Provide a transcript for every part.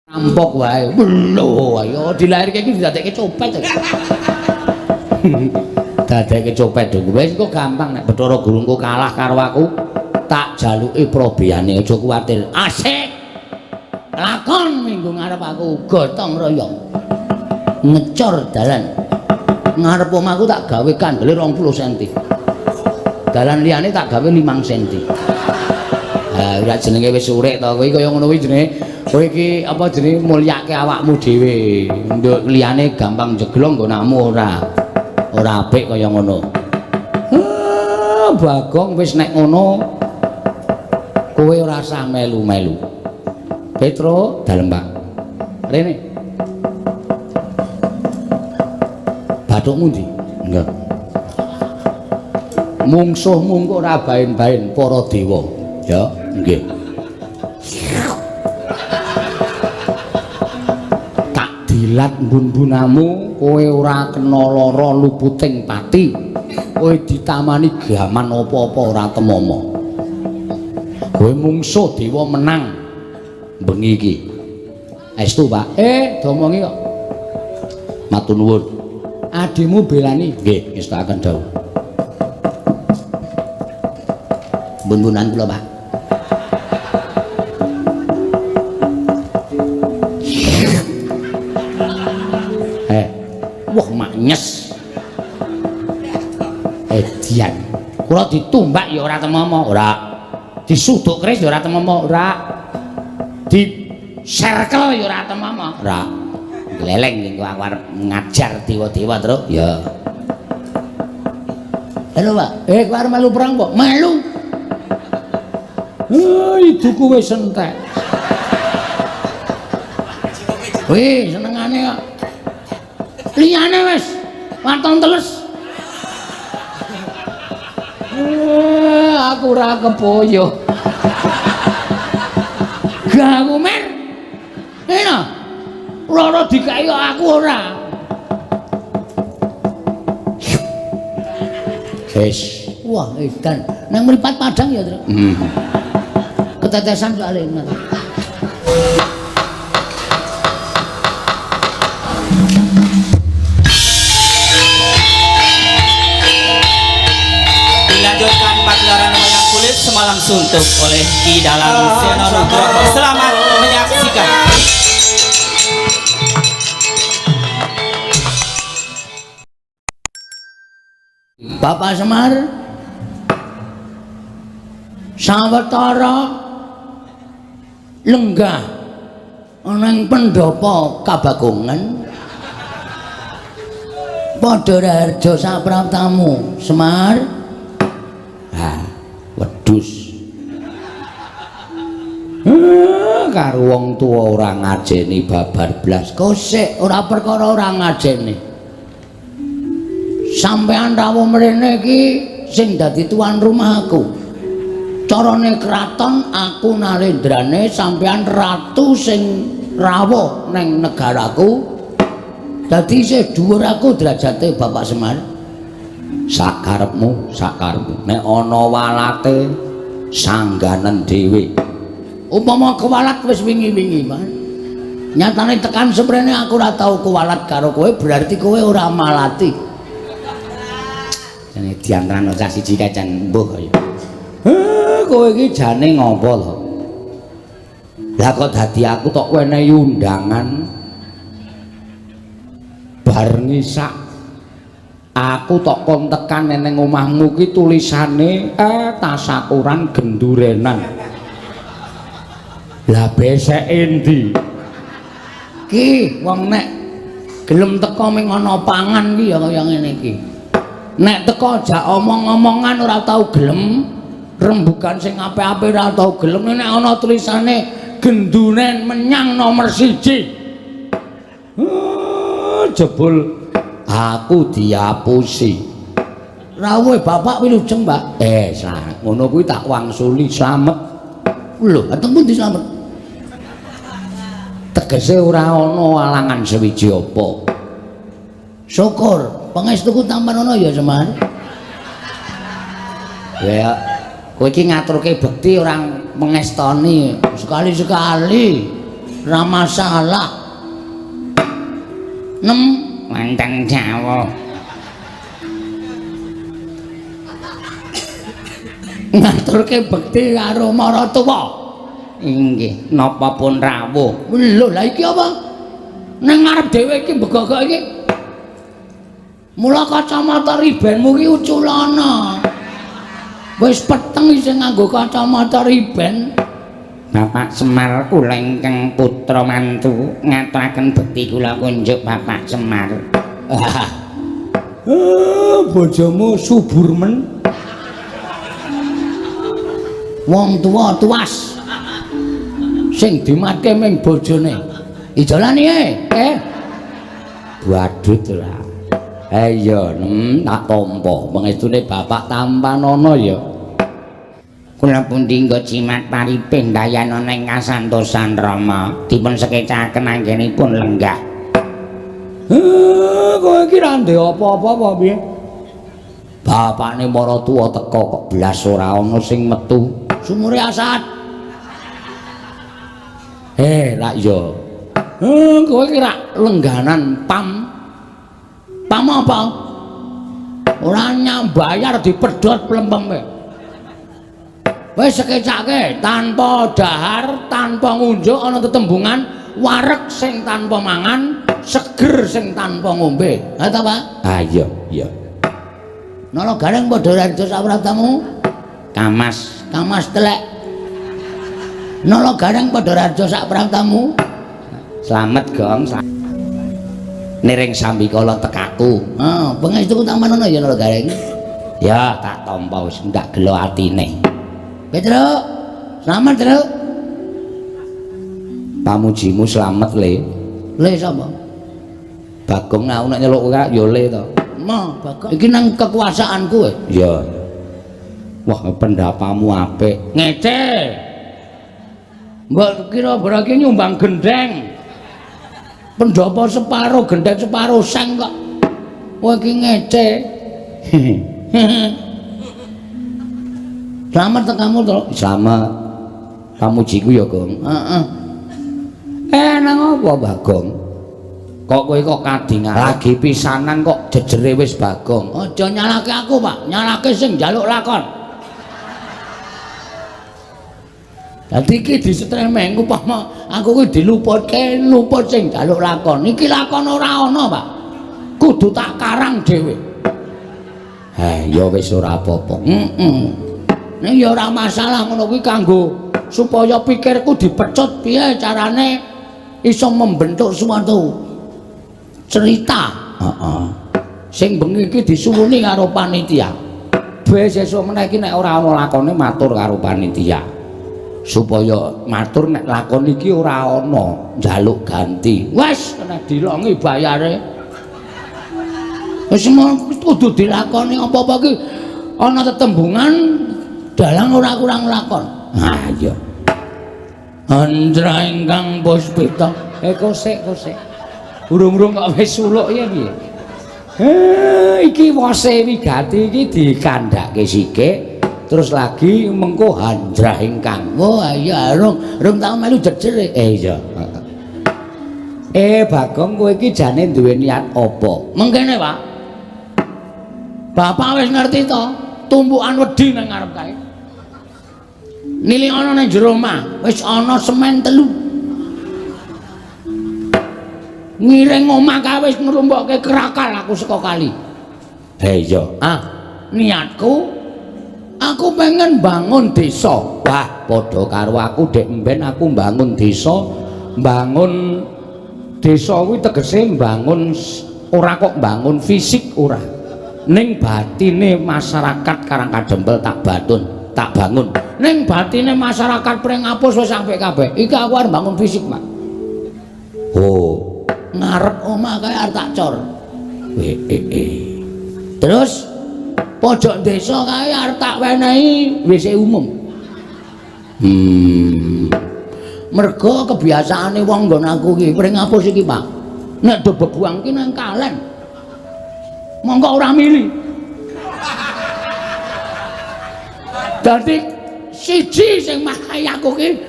Rampok wae. Lho, ayo dilairke iki didadekke copet. Dadekke copet dong. Wis kok gampang nek Bathara Guru engko kalah karo aku, tak jaluki probeyane, aja kuwatir. Asik. Lakon minggu ngarep aku gotong royong. Ngecor dalan. Ngarep omahku tak gawe kandele 20 cm. Dalan liyane tak gawe 5 cm. Ha, ora jenenge wis urip to kowe kaya ngono kuwi jenenge. Kowe iki apa jenenge mulyake awakmu dhewe. Nduk liyane gampang jeglong nggonamu ora. Ora apik kaya ngono. Ah, Bagong wis nek ngono kowe ora usah melu-melu. Petro dalem, Pak. Rene. Bathukmu ndi? Enggak. Mungsuhmu engko ora baen-baen para dewa. Ya, nggih. Tak dilat mbun-mbunamu, kowe ora kena lara luputing pati. Kowe ditamani gaman apa-apa ora temama. Kowe mungsuh dewa menang bengi iki. Estu, Pak. Domongi kok. Matur nuwun. Adimu belani. Nggih, ngestakaken dawuh. Mbun-mbunan kula, Pak. Wah, maknyes. Edian. Kula ditumbak ya ora temama, ora. Disuduk keris ya ora temama, ora. Diserkel ya ora temama, ora. Gleleng engko aku arep ngajar dewa-dewa, Truk. Ya. Halo, Pak. Kowe arep melu perang kok? Melu. Iduku wis entek. Wih, senengane kok. Liyane wis waton teles. Aku ora kepoyo. Gak aku mer. Enak. Loro dikai kok aku ora. Wis. Wah, edan. Nang mripat padang ya, Truk. Ketetesan soalnya. Dilanjutkan pagelaran wayang kulit semalam suntuk oleh Ki Dalang Seno Nugroho. Selamat menyaksikan. Bapak Semar sawetara lenggah ana ing pendhapa Kabagongan padha raharja sapraptamu Semar. Ha, wedhus. Karo wong tuwa ora ngajeni babar blas. Kosek ora perkara ora ngajeni. Sampean rawuh mrene iki sing dadi tuan rumah aku. Carane kraton aku narendrane, sampean ratu sing rawuh neng negaraku. Dadi isih dhuwur aku derajate Bapak Semar. Sakarepmu, sakarepmu. Nek ana walate sangganen dhewe. Upama kewalat wis wingi-wingi, Mas. Nyatane tekan seprene aku ora tau kewalat karo kowe, berarti kowe ora malati. Jane diantran cah siji kae jan mbuh kaya. Kowe iki jane ngopo to? Lah kok dadi aku tok wenehi undangan bar ngisak aku tok kon tekan neng omahmu ki tulisane tasakuran gendurenan. Lah beseke endi? Ki wong nek gelem teko ming ana pangan ki ya kaya ngene iki. Nek teko jak omong-omongan ora tau gelem, rembugan sing apik-apik ora tau gelem, nek ana tulisane genduren menyang nomor 1. Jebul aku diapusi. Rawuh bapak wilujeng, Pak. Ngono kuwi tak wangsuli slamet. Lho, ateng pundi slamet? Tegese ora ana alangan sewiji apa. Syukur, pangestuku tampan ana ya, Semar. Ya, kowe iki ngaturke bekti ora mengestoni sekali-sekali. Ora masalah. Nem wonten Jawa. Ngaturke bekti karo maratuwa. Inggih, napa pun rawuh. Lho, lha iki apa? Nang ngarep dhewe iki begogok iki. Mula kacamata ribenmu iki uculana. Wis peteng isih nganggo kacamata riben. Bapak Semar kula ingkang putra mantu ngaturaken bekti kula kunjuk Bapak Semar. Bojomu subur men. Wong tuwa tuas. Sing dimatke ming bojone. Ijolane eh. Badut ora. Iya, tak tampa. Pengestune bapak tampanana ya. Kula pundi nggo jimat paripin dayanana ing kasantosan Rama dipun sekecaken anggenipun lenggah. Kowe iki ra ndek apa-apa apa piye? Bapakne maratuwa teka kok blas ora ana sing metu. Sumure asat. Rak ya. Kowe iki rak lengganan pam. Pam apa? Ora nyambayar dipedhot plempeme. Wis sekecake tanpa dahar, tanpa ngunjuk ana tetembungan wareg sing tanpa mangan, seger sing tanpa ngombe. Ha ta, Pak? Ah iya, iya. Nala Gareng padha raja saprabtamu? Kamas, kamas telek. Nala Gareng padha raja saprabtamu? Slamet, Gong. Niring sambikala tekaku. Heeh, pangestuku tampanana ya Nala Gareng. Ya, tak tampa wis ndak gelo atine. Petruk, slamet, Truk. Pamujimu slamet, Le. Le sapa? Bagong aku nek nyeluk kowe ya Le to. Ma, Bagong. Iki nang kekuasaanku e. Iya. Wah, pendapamu apik. Ngece. Mbok kira berarti nyumbang gendeng. Pendapa separo gendeng separo seng kok. Kowe iki ngece. Slamet tekamu to. Slamet. Pamujiku ya, Gong. Heeh. Nang apa, Bagong? Kok kowe kok kadingan lagi pisanan kok jejere wis Bagong. Aja nyalake aku, Pak. Nyalake sing njaluk lakon. Dadi iki disetremeng upama aku kuwi diluputke luput sing njaluk lakon. Iki lakon ora ana, Pak. Kudu tak karang dhewe. Ya wis ora apa-apa. Heeh. Ning ya ora masalah ngono kuwi kanggo supaya pikirku dipecut piye carane iso membentuk suatu cerita. Heeh. Sing bengi iki disuwuni karo panitia. Wis sesuk meneh iki nek ora ana lakone matur karo panitia. Supaya matur nek lakon iki ora ana njaluk ganti. Wis kena dilongi bayare. Wis kudu dilakoni apa-apa iki ana tetembungan dalang ora kurang lakon. Ha iya. Andra ingkang puspita. Kosek kosek. Urung-urung kok wis suluk ya piye? Iki wose wigati iki dikandhake sithik terus lagi mengko handrah ingkang. Oh iya, rung tau melu jejer. Iya. Bagong kowe iki jane duwe niat apa? Mengkene, Pak. Bapak wis ngerti to, tumpukan wedi nang ngarep kae. Nilik ana nang jero omah, wis ana semen 3. Ngiring omah kae wis ngrumpokke krakal aku saka kali. Iya. Ah, niatku aku pengen bangun desa. Wah, padha karo aku dek mben aku bangun desa, bangun desa kuwi tegese bangun ora kok bangun fisik ora. Ning batine masyarakat Karang Kadempel tak batun, tak bangun. Ning batine masyarakat Pringapus wis apik kabeh. Iki aku arep bangun fisik, Pak. Oh, ngarep omah kae arep tak cor. Terus pojok desa kae arep tak wenehi WC umum. Mergo kebiasaane wong nggon aku iki Pringapus iki, Pak. Nek do bebuang ki nang kalen. Monggo ora mili. Dadi siji sing makai aku ki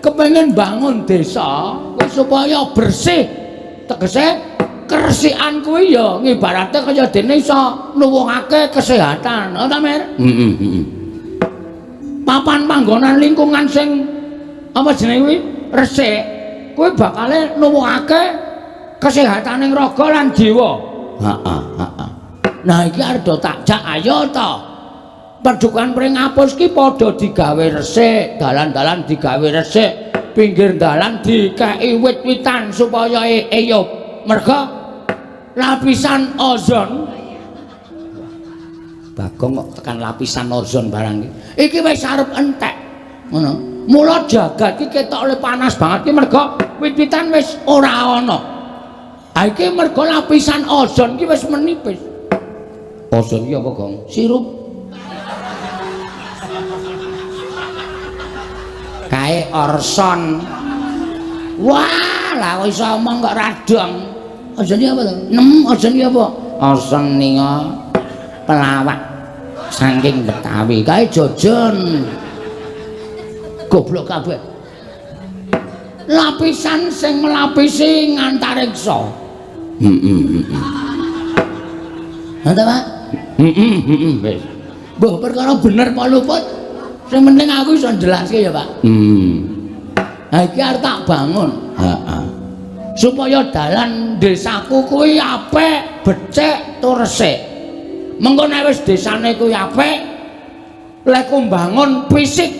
Kepengin bangun desa kuwi supaya bersih. Tegese keresikan kuwi ya ngibarate kaya dene iso nuwuhake kesehatan. Ngono ta, Mir? Heeh, heeh. Papan panggonan lingkungan sing apa jenenge kuwi resik kuwi bakale nuwuhake kesehataning raga lan jiwa. Heeh, heeh. Nah iki arep do tak jak ayo to. Padukan Pringapus ki padha digawe resik, dalan-dalan digawe resik, pinggir dalan dikeki wit-witan supaya eyup. Merga lapisan ozon Bagong kok tekan lapisan ozon barang iki. Iki wis arep entek. Ngono. Mula jagat iki ketok oleh panas banget ki merga wit-witan wis ora ana. Ha iki merga lapisan ozon ki wis menipis. Ozon ki apa, Gong? Sirup. Kae orson. Wah, lah kok iso omong kok radong. Ozon ki apa to? Nem, ozon ki apa? Orson ninga pelawak saking Betawi. Kae jojon. Goblok kabeh. Lapisan sing melapisi ngantariksa. Heeh, heeh. Ngono ta, Pak? Heeh, heeh, wis. Mbah perkara bener apa luput? Sing penting aku iso njelaske ya, Pak. Ha iki arep tak bangun. Heeh. Supaya dalan desaku kuwi apik, becik tur resik. Mengko nek wis desane kuwi apik, lek ku mbangun fisik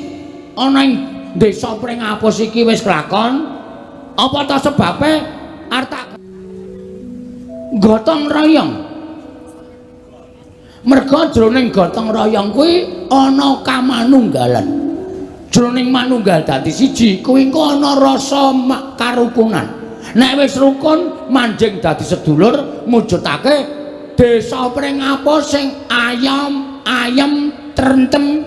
ana ing desa Pringapus iki wis kelakon, apa ta sebabe arep tak gotong royong. Merga jroning gotong royong kuwi ana kamanunggalan. Jroning manunggal dadi siji kuwi engko ana rasa karukunan. Nek wis rukun manjing dadi sedulur mujudake desa Pringapus sing ayam ayem trentem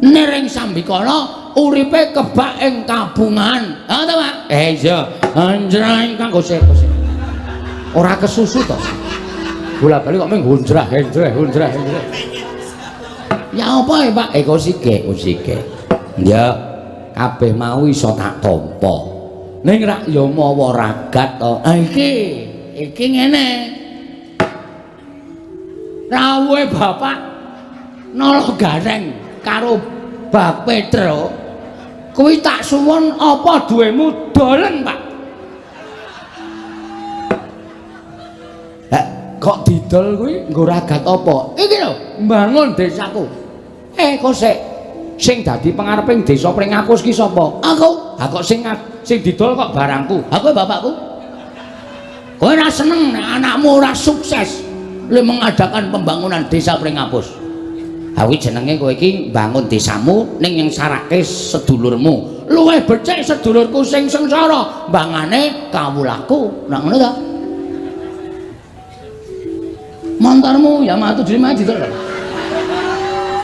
niring sambikala uripe kebak ing kabungan. Ha ta, Pak? Iya. Anjreng kanggo sik. Ora kesusu to. Bola-bali kok mung hunjrah, henjreh, hunjrah, henjreh. Ya apa ya, Pak? Kok sike, kok sike. Ya, kabeh mau iso tak tampa. Ning rak ya mawa ragat to. Ha iki, iki ngene. Rawuhe Bapak Nala Gareng karo Bak Petro kuwi tak suwun apa duwemu dolen, Pak. Lah kok didol kuwi nggo ragat apa? Iki lho, mbangun desaku. Kok sik sing dadi pengareping desa Pringapus ki sapa? Aku. Ha kok sing didol kok barangku? Aku bapakku. Kowe ora seneng nek anakmu ora sukses le mengadakan pembangunan desa Pringapus. Ha kuwi jenenge kowe iki mbangun desamu ning nyengsarake sedulurmu. Luwih becik sedulurku sing sengsara mbangane kawulaku. Nah ngono ta? Montormu Yamaha 75 didol.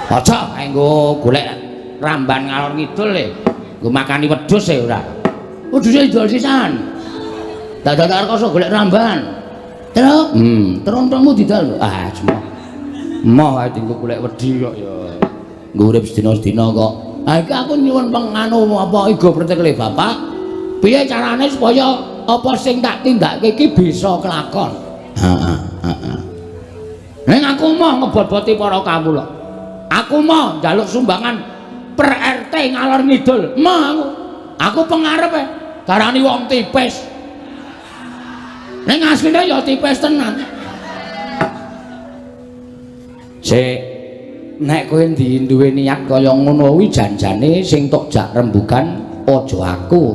Aja nggo golek ramban ngalor ngidul le. Nggo makani wedhus e ora. Wedhuse didol sisan. Dadak rekoso golek ramban. Terus, terontongmu didol. Ah, semua. Moh ae dienggo golek wedi kok ya. Nggo urip sedina-sedina kok. Ha iki aku nyuwun penganu apa igo pretekle Bapak. Piye carane supaya apa sing tak tindakake iki bisa kelakon? Heeh, heeh. Ning aku moh ngebot-boti para kawula. Aku moh njaluk sumbangan per RT ngalor ngidul. Moh aku. Aku pengarepe darani wong tipis. Ning asline ya tipis tenan. Sik, nek kowe duwe niat kaya ngono kuwi janjane sing tok jak rembugan aja aku.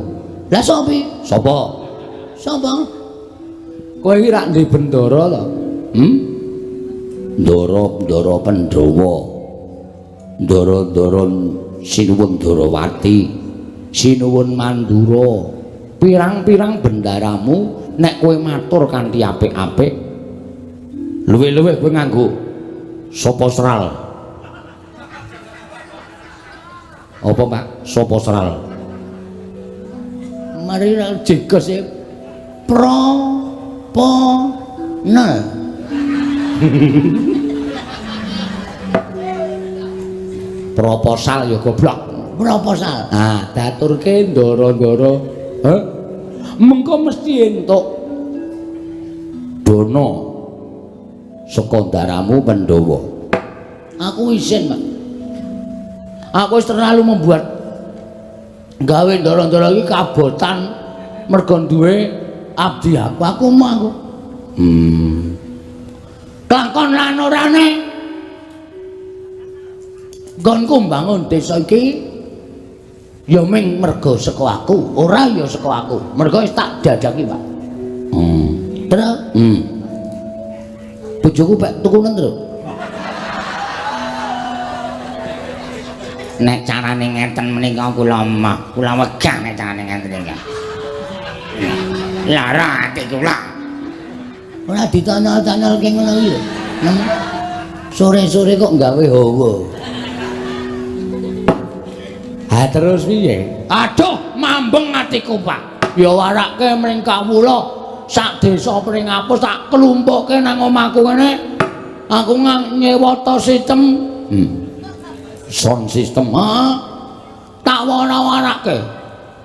Lah sapa? Sapa? Sapa? Kowe iki rak duwe bendara to? Ndara-ndara Pandhawa. Ndara-ndara Sinuwun Darawati, Sinuwun Mandura. Pirang-pirang bendaramu nek kowe matur kanthi apik-apik, luwih-luwih kowe nganggo sapa sral. Apa, Pak? Sapa sral? Mari ra jegos e. Pro po nel. Proposal ya goblok. Proposal. Ah, daturke ndara-ndara. Heh. Mengko mesti entuk dana saka ndaramu Pandhawa. Aku isin, Pak. Aku wis terlalu membuat gawe ndara-ndara iki kabotan mergo duwe abdi aku. Aku mau aku. Kelakon lan orane nggonku mbangun desa iki ya ming mergo saka aku, ora ya saka aku. Mergo wis tak dadaki, Pak. Terus bojoku pek tukunen terus. Nek carane ngeten menika kula mah, kula wegah nek carane ngeten iki. Lara ati kula. Ora ditanyal-tanyalke ngono iki lho. Sore-sore kok gawe hawa. Ha terus piye? Aduh, mambeng atiku, Pak. Ya warake mring kawula sak desa Pringapus tak klumpukke nang omahku ngene. Aku nyewata sistem. Sound system. Ha. Tak wara-warake.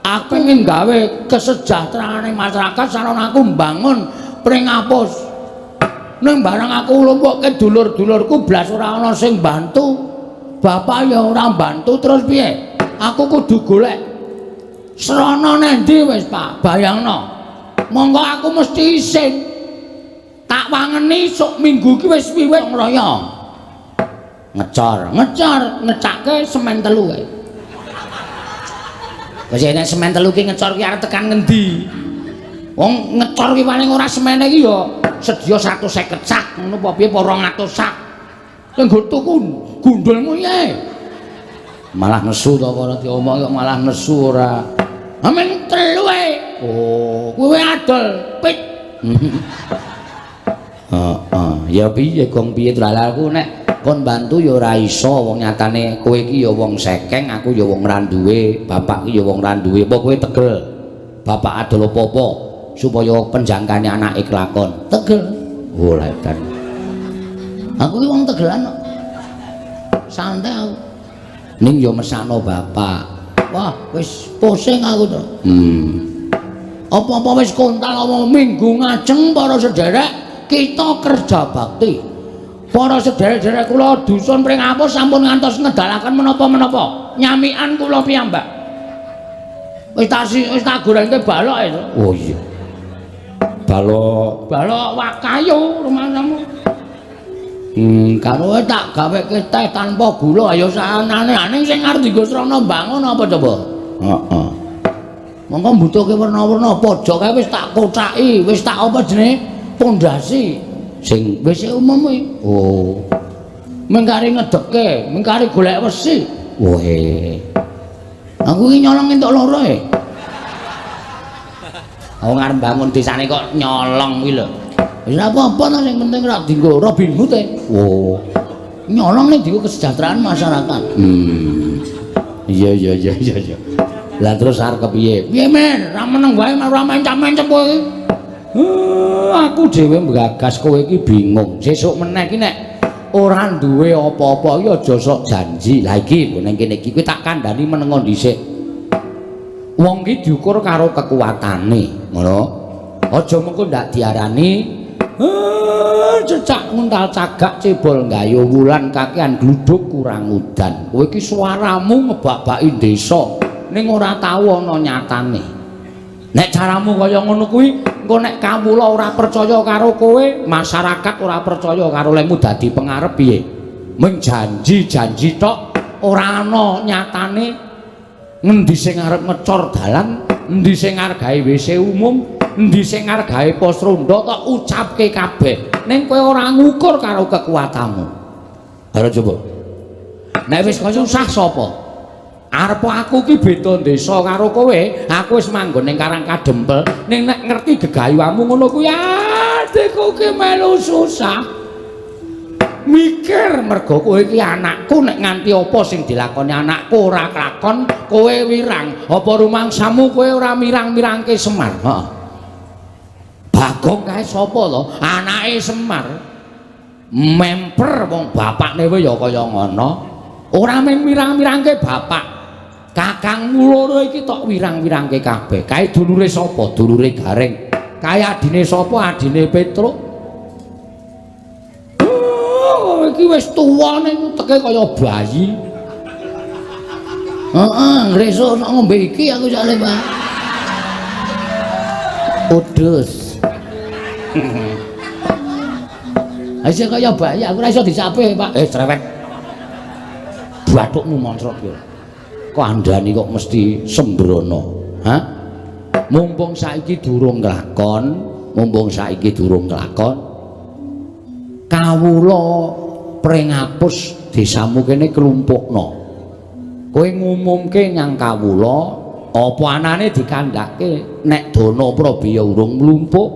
Aku ingin gawe kesejahteraane masyarakat sarana aku mbangun Pringapus. Ning barang aku lumpukke dulur-dulurku blas ora ana sing bantu. Bapak ya ora bantu terus piye? Aku kudu golek srana nendi wis, Pak? Bayangno. Monggo aku mesti isin. Tak wangeni sok minggu iki wis wiwit ngroyo. Ngecor, ngecor, ngecake semen telu kae. Wis nek semen telu ki ngecor ki arep tekan ngendi? Wong ngecor ki paling ora semene iki ya sedya 150 sak ngono apa piye apa 200 sak. Nggo tuku gundulmu piye? Malah nesu to ora diomong kok malah nesu ora. Amen telu ae. Oh, kowe adol pit. Heeh, ya piye gong piye aku nek kon bantu ya ora iso wong nyatane kowe iki ya wong sekeng, aku ya wong ra duwe, bapak iki ya wong ra duwe. Apa kowe tegel? Bapak adol apa-apa supaya penjangkane anake kelakon. Tegel. Oh, lha edan. Aku ki wong tegelan kok. Santai aku. Ning ya mesakno bapak. Wah, wis pusing aku to. Apa-apa wis kontal apa minggu ngajeng para sederek kita kerja bakti. Para sederek-sederek kula dusun Pringapus sampun ngantos ngedalaken menapa-menapa. Nyamikan kula piyambak. Wis tak gorengke balok itu. Oh iya. Balok, balok wakayu rumangsamu. Karo tak gaweke teh tanpa gula ayo saanane sing arep dienggo srana mbangun apa coba? Heeh. Monggo mbutuhke werna-werna pojok kae wis tak kocaki, wis tak apa jenenge pondasi sing wis umum kuwi. Oh. Mengkari ngedeke, mengkari golek wesi. Wohe. Aku iki nyolong entuk loro e. Wong arep bangun desane kok nyolong kuwi lho. Wis ora apa-apa ta sing penting ora dienggo Robin Hood e. Oh. Nyolong ning dienggo kesejahteraan masyarakat. Iya iya iya iya iya. Lah terus arep kepiye? Piye men? Ra meneng wae ora mencap-mencap kowe iki. Aku dhewe nggagas kowe iki bingung. Sesuk meneh iki nek ora duwe apa-apa iki aja sok janji. Lah iki lho ning kene iki kowe tak kandhani menengo dhisik. Wong iki diukur karo kekuatane, ngono. Aja mengko ndak diarani cecak nguntal cagak cebol gayo wulan kakean gluduk kurang udan. Kowe iki suaramu ngebak-baki desa ning ora tau ana nyatane. Nek caramu kaya ngono kuwi, engko nek kawula ora percaya karo kowe, masyarakat ora percaya karo lemu dadi pengarep piye? Mung janji-janji tok ora ana nyatane. Ngendi sing arep ngecor dalan, endi sing arep gawe WC umum, endi sing arep gawe pos ronda tok ucapke kabeh. Ning kowe ora ngukur karo kekuatanmu. Ayo coba. Nek wis kaya susah sapa? Arep aku ki beda desa karo kowe, aku wis manggon ning Karang Kadempel, ning nek ngerti gegayuhamu ngono kuwi adikku ki melu susah. Mikir mergo kowe iki anakku, nek nganti apa sing dilakoni anakku ora kelakon, kowe wirang. Apa rumangsamu kowe ora mirang-mirangke Semar? Heeh. Bagong kae sapa to? Anake Semar. Memper wong bapakne wae ya kaya ngono. Ora mung mirang-mirangke bapak. Kakangmu loro iki tok wirang-wirangke kabeh. Kae dulure sapa? Dulure Gareng. Kae adine sapa? Adine Petruk. Oh, iki wis tuwa ning uteke kaya bayi. Heeh, ngresuk sok ngombe iki aku soalé, Pak. Udus. Isih kaya bayi, aku ora iso disape, Pak. Cerewet. Bathukmu moncrot yo. Kok andani kok mesti sembrono, ha? Mumpung saiki durung nglakon, mumpung saiki durung nglakon. Kawula pringapus desamu kene klumpukno. Kowe ngumumke nyang kawula apa anane dikandhake nek dana Prabeya urung mlumpuk.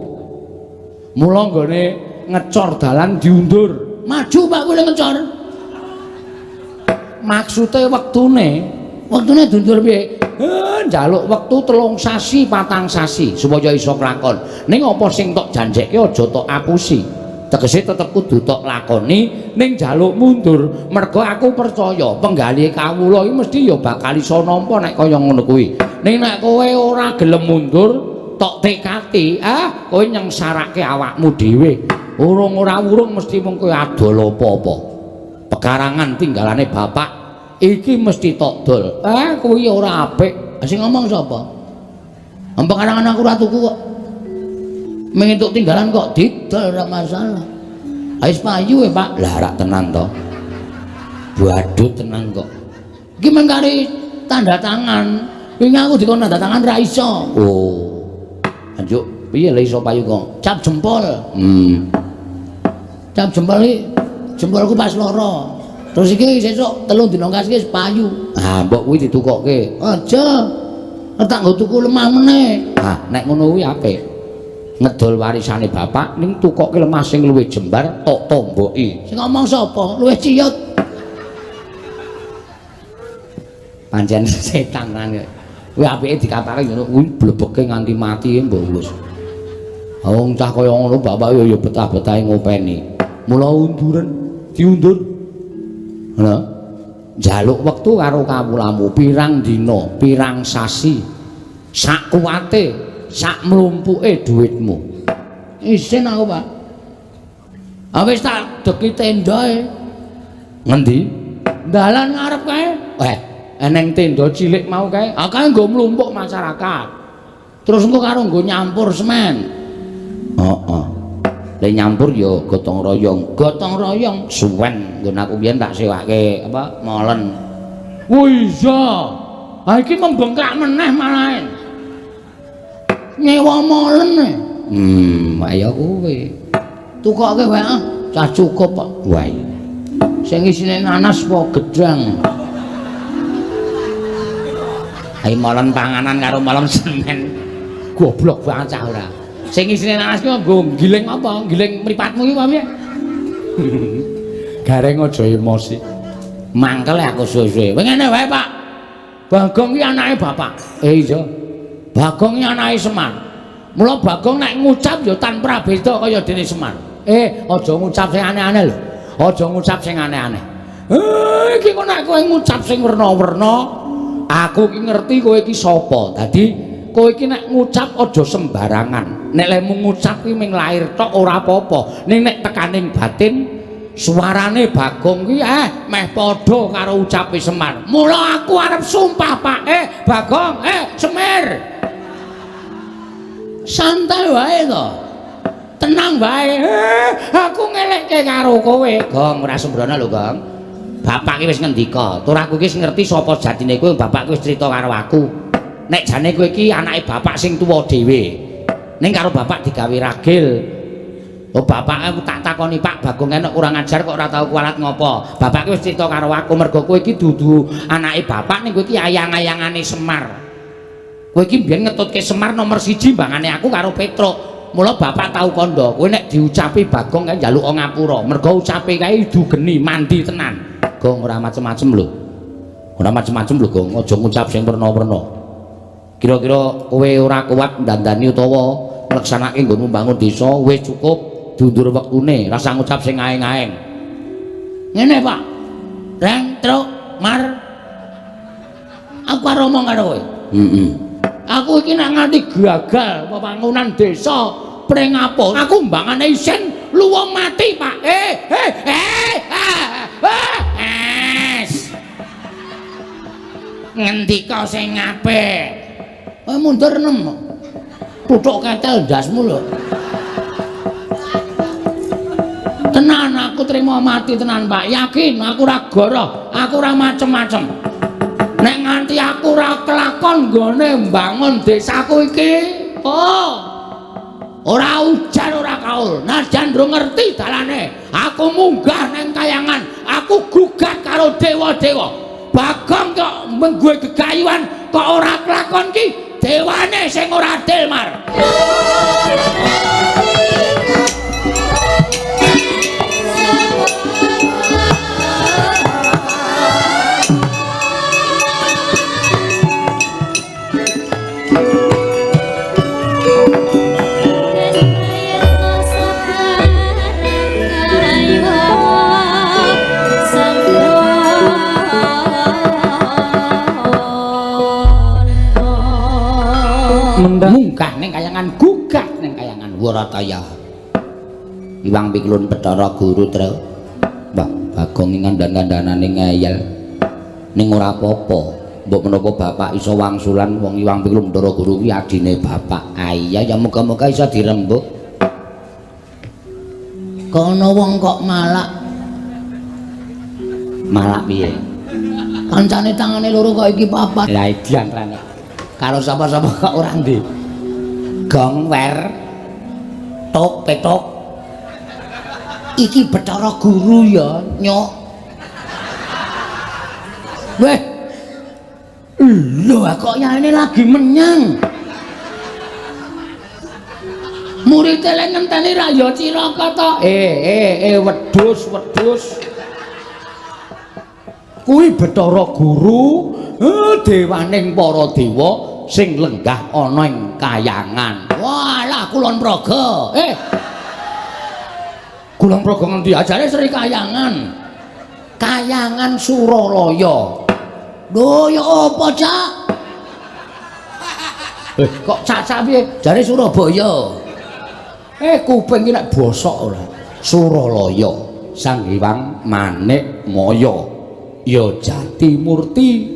Mula nggone ngecor dalan diundur. Maju Pak kowe ngecor. Maksude wektune, wektune diundur piye? Njaluk wektu 3 sasi, 4 sasi supaya iso klakon. Ning apa sing tok janjekke aja tok apusi. Tegese tetep kudu tok lakoni ning njaluk mundur. Mergo aku percaya penggalih kawula iki mesti ya bakal iso nampa nek kaya ngono kuwi. Ning nek kowe ora gelem mundur, tok tekati, kowe nyengsarake awakmu dhewe. Urung ora urung mesti mung kowe adol apa-apa. Pekarangan tinggalane bapak iki mesti tok dol. Kuwi ora apik. Sing ngomong sapa? Pekarangan aku ora tuku kok. Mung entuk tinggalan kok didol ora masalah. Wis payu e, Pak. Lah rak tenan to. Badut tenan kok. Iki mung kari tanda tangan. Wingi aku dikon tanda tangan ra iso. Oh. Anjuk piye le iso payu kok? Cap jempol. Cap jempol iki jempolku pas loro. Terus iki sesuk 3 dina kas iki wis payu. Ah, mbok kuwi ditukokke. Aja. Tak nggo tuku lemah meneh. Ah, nek ngono kuwi apik. Ngedol warisane bapak ning tukokke lemah sing luwih jembar tok tomboki. Sing ngomong sapa? Luwih ciyut. Pancen setan kan. Kuwi apike dikatake ngono kuwi blebeke nganti mati mbok wis. Wong cah kaya ngono bapak ya betah-betahe ngopeni. Mula unduren, diundur. Lha njaluk wektu karo kawulamu pirang dina, pirang sasi. Sak kuwate, sak mlumpuke dhuwitmu. Isin aku, Pak. Ah wis tak deki tendae. Ngendi? Dalan ngarep kae. Eneng tenda cilik mau kae. Ah kae nggo mlumpuk masyarakat. Terus engko karo nggo nyampur semen. Heeh. Le nyampur ya gotong royong. Gotong royong suwen nggon aku biyen tak sewake apa molen. Oh iya. Ha iki membengkak meneh malah. Nyewa molen e. Ayo kowe. Tukoke wae ah, cah cukup kok. Wae. Sing isine nanas apa gedang? Ayo molen panganan karo molen semen. Goblok banget cah ora. Sing isine nanas ki nggo giling apa? Giling mripatmu ki apa piye? Gareng aja emosi. Mangkel aku suwe-suwe. Kowe ngene wae, Pak. Bagong ki anake bapak. Iya. Bagong ki anake Semar. Mula Bagong nek ngucap ya tanpa beda kaya dene Semar. Aja ngucap sing aneh-aneh lho. Aja ngucap sing aneh-aneh. Iki kok nek kowe ngucap sing werna-werna, aku ki ngerti kowe iki sapa. Dadi kowe iki nek ngucap aja sembarangan. Nek lemu ngucap ki ming lair tok ora apa-apa. Ning nek tekaning batin suarane Bagong ki meh padha karo ucape Semar. Mula aku arep sumpah, Pak. Bagong, Semir. Santai wae to. Tenang wae. Aku ngelekke karo kowe. Gong, ora sembrono lho, Gong. Bapak ki wis ngendika, tur aku ki wis ngerti sapa jatine kowe, bapak ki wis crita karo aku. Nek jane kowe iki anake bapak sing tuwa dhewe. Ning karo bapak digawe ragil. Oh, bapak aku tak takoni, Pak Bagong enek kurang ajar kok ora tau kualat ngopo. Bapak ki wis crita karo aku mergo kowe iki dudu anake bapak ning kowe iki ayang-ayangane Semar. Kowe iki mbiyen ngetutke Semar nomor 1 mbangane aku karo Petruk. Mula bapak tau kandha, kowe nek diucapi Bagong kae njaluk ngapura. Mergo ucape kae idu geni mandi tenan. Gong ora macem-macem lho. Ora macem-macem lho, Gong. Aja ngucap sing werna-werna. Kira-kira kowe ora kuat ndandani utawa ngleksanake nggonmu mbangun desa wis cukup diundur wektune, rasa ngucap sing aeng-aeng. Ngene, Pak. Reng truk mar. Aku arep omong karo kowe. Heeh. Aku iki nek nganti gagal pembangunan desa Pringapus, aku mbangane isin luwung mati, Pak. Es. Ngendika sing apik. Mundur nem. Tutuk ketel ndasmu lho. Tenan aku trimo mati tenan, Pak. Yakin aku ora goroh, aku ora macem-macem. Nek nganti aku ora kelakon nggone mbangun desaku iki, oh. Ora ujar ora kaul. Najan durung ngerti dalane, aku munggah nang kayangan, aku gugat karo dewa-dewa. Bagong kok menggue gegayuhan kok ora kelakon ki dewane sing ora adil, Mar. Munggah ning kayangan, gugat ning kayangan Warataya. Iwang Piklun Bathara Guru Tru. Mbah Bagong ing kandhan-kandhanane ngeyel. Ning ora apa-apa. Mbok menapa bapak iso wangsulan wong Iwang Piklun Bathara Guru kuwi adine bapak. Ah iya ya muga-muga iso dirembuk. Kono wong kok malak. Malak piye? Kancane tangane loro kok iki papat. Lah edian rane. Karo sapa-sapa kok ora ndi. Gong wer tok petok. Iki Bathara Guru ya, nyok. Weh. Lho kok yaene lagi menyang. Murid e ngenteni ra ya cilaka to. Wedhus, wedhus. Kuwi Bathara Guru, dewaning para dewa sing lenggah ana ing kayangan. Walah Kulon Progo. Kulon Progo ngendi? Ajare Sri Kayangan. Kayangan Suralaya. Lho ya apa, Cak? Kok cak-cak piye? Jare Surabaya. Kuping iki nek bosok ora. Suralaya, Sang Hyang Manik Maya. Ya Jati Murti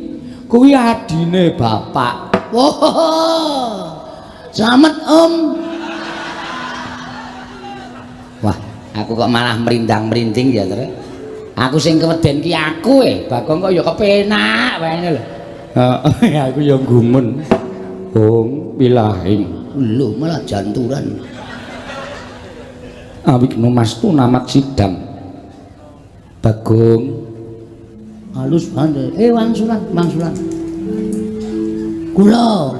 kuwi adine bapak. Wah. Slamet, Om. Wah, aku kok malah merindang-merinding ya, Tru. Aku sing keweden ki aku Bagong kok ya kepenak wae lho. Heeh, aku ya gumun. Bung wilahing. Lho, malah janturan. Awikno mastu namat sidam. Bagong halus banget. Wangsulan, wangsulan. Kula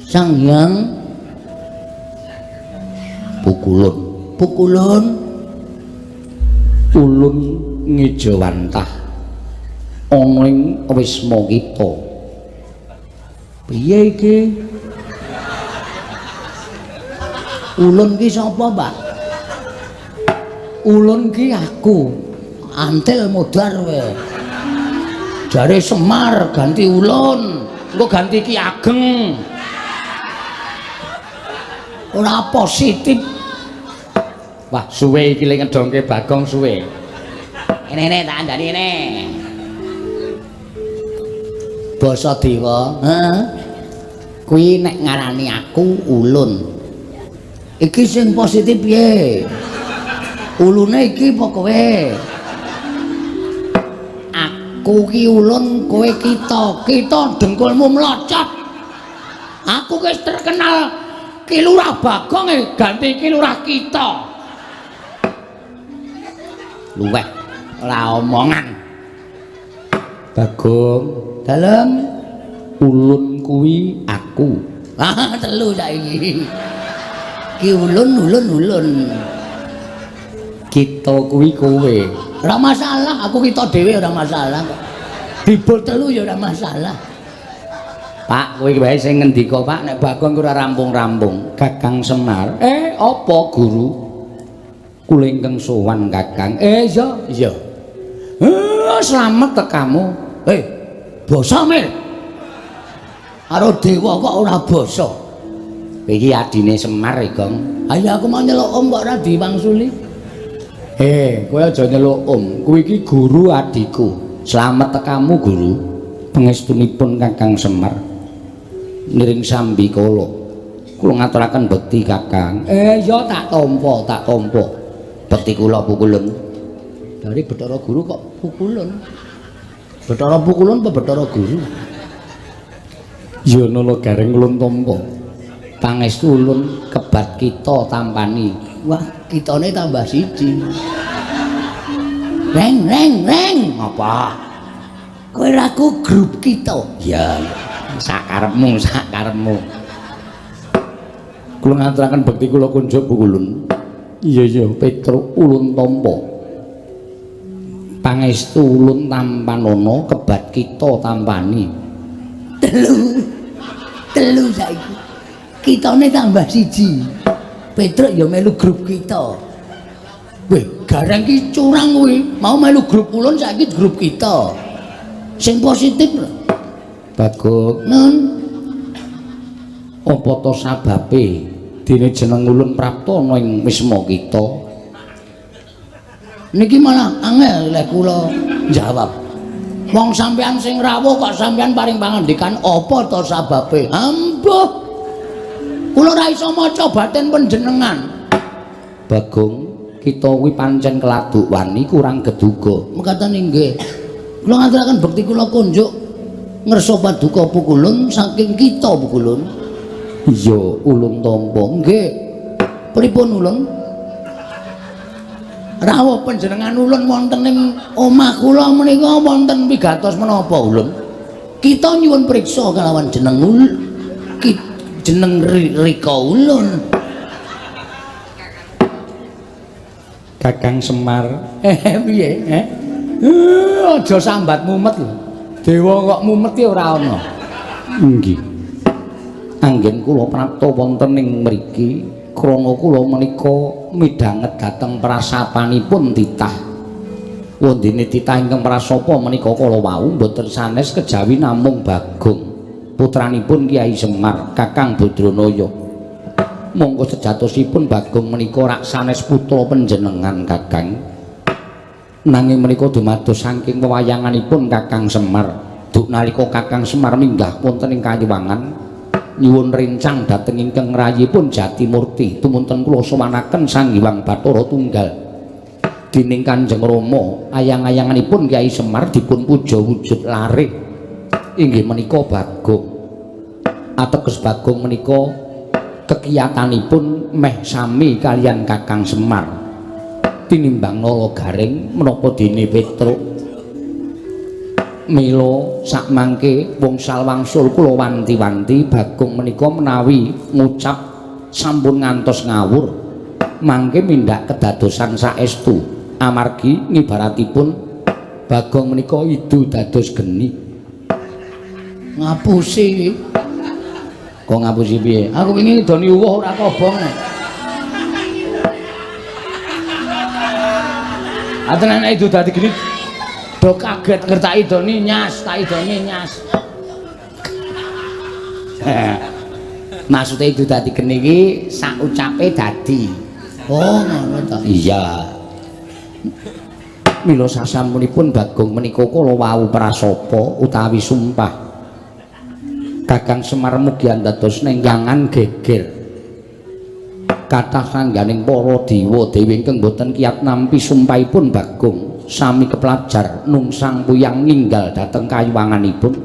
Sang Hyang Pukulun. Pukulun ulun ngejawantah ana ing wisma kita. Piye iki? Ulun ki sapa, Pak? Ulun ki aku. Antil modar kowe. Jare Semar ganti ulun, engko ganti Ki Ageng. Ora positif. Wah, suwe iki le ngedongke Bagong suwe. Ngene tak andani ngene. Basa dewa, heeh. Kuwi nek ngarani aku ulun. Iki sing positif piye? Ulune iki apa kowe? Aku ki ulun, kowe kita. Kita dengkulmu mlocot. Aku wis terkenal Ki Lurah Bagong ganti Ki Lurah kita. Luweh ora omongan. Bagong, dalem ulun kuwi aku. Ah, telu saiki. Ki ulun ulun ulun. Kita kuwi kowe. Ora masalah, aku kita dhewe ora masalah kok. Dibul telu ya ora masalah. Pak, kowe wae sing ngendika, Pak, nek Bagong ora rampung-rampung. Kakang Semar. Apa guru? Kula ingkang sowan Kakang. Iya, iya. Slamet tekamu. Basa Mir. Karo dewa kok ora basa. Iki adine Semar e, Gong. Ayo aku mau nyeluk om kok ora diwangsuli. Kowe aja nyeluk om. Kuwi iki guru adikku. Slamet tekamu guru. Pangestunipun Kakang Semar. Niring sambi kala. Kula ngaturaken bekti Kakang. Ya tak tampa, tak tampa. Bekti kula pukulun. Dari Bathara Guru kok pukulun. Bathara pukulun apa Bathara Guru? Ya nala gareng ulun tampa. Pangestu ulun kebat kita tampani. Wah, kitane tambah siji. Reng reng reng. Apa? Kowe ra ku grup kita. Ya, sakarepmu, sakarepmu. Kula ngaturaken bekti kula kunjuk pukulun. Iya iya, Petruk ulun tampa. Pangestu ulun tampanana kebat kita tampani. Telu. Telu saiki. Kitane tambah siji. Petruk ya melu grup kita. Weh, gareng ki curang kuwi. Mau melu grup ulun saiki grup kita. Sing positif lho. Bagong, Nun, apa to sababe dene jeneng ulun prapta ana ing wisma kita? Niki malah angel lek kula jawab. Wong sampean sing rawuh kok sampean paring pangandikan apa to sababe? Ambuh. Kula ora iso maca batin panjenengan. Bagong, kita kuwi pancen keladuk wani kurang geduga. Mekaten inggih. Kula ngaturaken bekti kula kunjuk ngersa paduka pukulun saking kita pukulun. Iya, ulun tampa. Nggih. Pripun ulun? Rawuh panjenengan ulun wonten ing omah kula menika wonten pigatos menapa ulun? Kita nyuwun priksa kalawan jeneng jeneng Rika ulun. Kakang Semar. Piye? Aja sambat mumet lho. Dewa kok mumet ki ora ana. Nggih. Anggen kula prapta wonten ing mriki krana kula menika midhanget dhateng prasapanipun titah. Wondene titah ingkang prasapa menika kala wau mboten sanes kejawi namung Bagong, putranipun Kyai Semar, Kakang Badranaya. Monggo sejatosipun Bagong menika rak sanes putra panjenengan Kakang. Nanging menika dumados saking wewayanganipun Kakang Semar. Duk nalika Kakang Semar minggah wonten ing Kayuwangan nyuwun rencang dhateng ingkang rayipun Jatimurti tumunten kula sowanaken Sang Hyang Bathara Tunggal. Dening Kanjeng Rama ayang-ayanganipun Kyai Semar dipun puja wujud lare inggih menika Bagong. Ateges Bagong menika kekiyatanipun meh sami kalian Kakang Semar. Tinimbang nala garing menapa dene Petruk. Mila sakmangke wngsal wangsul kula wanti-wanti Bagong menika menawi ngucap sampun ngantos ngawur mangke mindhak kedadosan saestu amargi ngibaratipun Bagong menika idu dados geni. Ngapusi iki. Kok ngapusi piye? Aku wingi doni uwuh ora kobong. Atenan idu dadi geni do kaget ngertaki doni nyas, tak idoni nyas. Maksude idu dadi geni iki sak ucape dadi. Oh, ngono ta. Iya. Mila sasampunipun Bagong menika kala wau prasapa utawi sumpah. Kakang Semar mugi andados nengyangan geger. Kathah sangganing para dewa dewi ingkang boten kiyat nampi sumpahipun Bagong sami keplajar nungsang puyang ninggal dhateng kayuwanganipun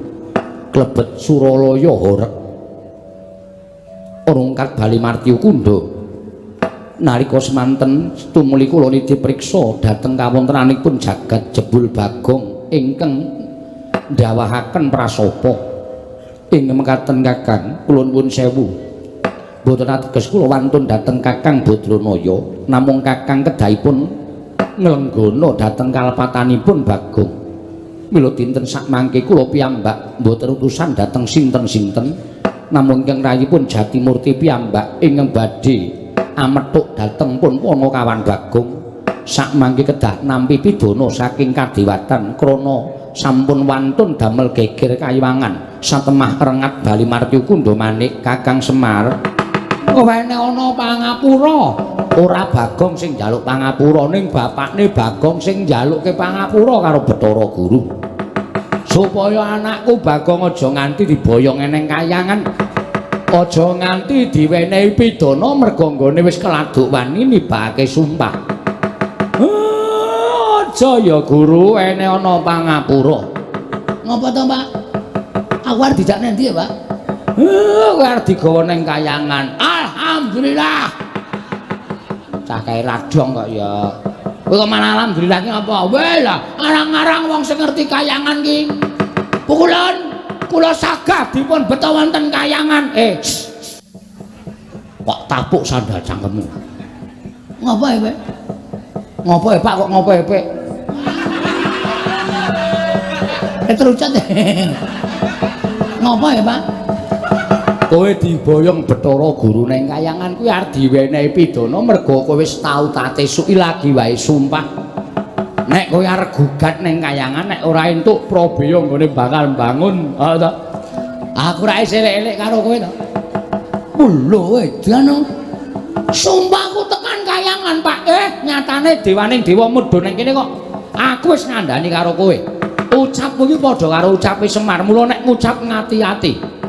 klebet Suralaya horeg rungkat bali martyu kundha. Nalika semanten tumuli kula nitih priksa dhateng kawontenanipun jagat jebul Bagong ingkang ndawahaken prasapa. Ing mekaten Kakang kula nuwun sewu. Mboten ateges kula wantun dhateng Kakang Badranaya, namung Kakang kedahipun nglenggana dhateng kalepatanipun Bagong. Mila dinten sakmangke kula piyambak mboten utusan dhateng sinten-sinten, namung ingkang rayipun Jatimurti piyambak ingkang badhe amethuk dhateng pun Panakawan Bagong. Sakmangke kedah nampi pidana saking kadewatan krana Sampun wantun damel geger kayiwangan. Satemah rengat bali martyu kundha manik Kakang Semar. Wene ana pangapura. Ora Bagong sing njaluk pangapura ning bapakne Bagong sing njalukke pangapura karo Bathara Guru. Supaya anakku Bagong aja nganti diboyong eneng kayangan. Aja nganti diwenehi pidana merga nggone wis keladuk wani nibake sumpah. Aja ya Guru, ene ana pangapura. Ngopo to, Pak? Aku arep dijak nendi ya, Pak? Kowe arep digawa ning kayangan. Alhamdulillah. Cah kae radong kok ya. Kowe kok malah alhamdulillah ki apa? Weh lah, arang-arang wong sing ngerti kayangan ki. Pukulan kula sagah dipun beto wonten kayangan. Kok tapuk sandal cangkemmu. Ngopo ya, Pak? Ngopo ya, Pak kok ngopo ya, Pak? Terucat. Ngopo ya, Pak? Kowe diboyong Bathara Guru ning kayangan kuwi arep diwenehi pidana merga kowe wis tau tate suki lagi wae sumpah. Nek kowe arep gugat ning kayangan nek ora entuk prabeya nggone bakal mbangun. Ha to. Aku ra elek-elek karo kowe to. Lho edan. Sumpahku tekan kayangan, Pak. Nyatane dewaning dewa mudhun ning kene kok. Aku wis ngandani karo kowe. Ucapku iki padha karo ucape Semar. Mula nek ngucap ngati-ati.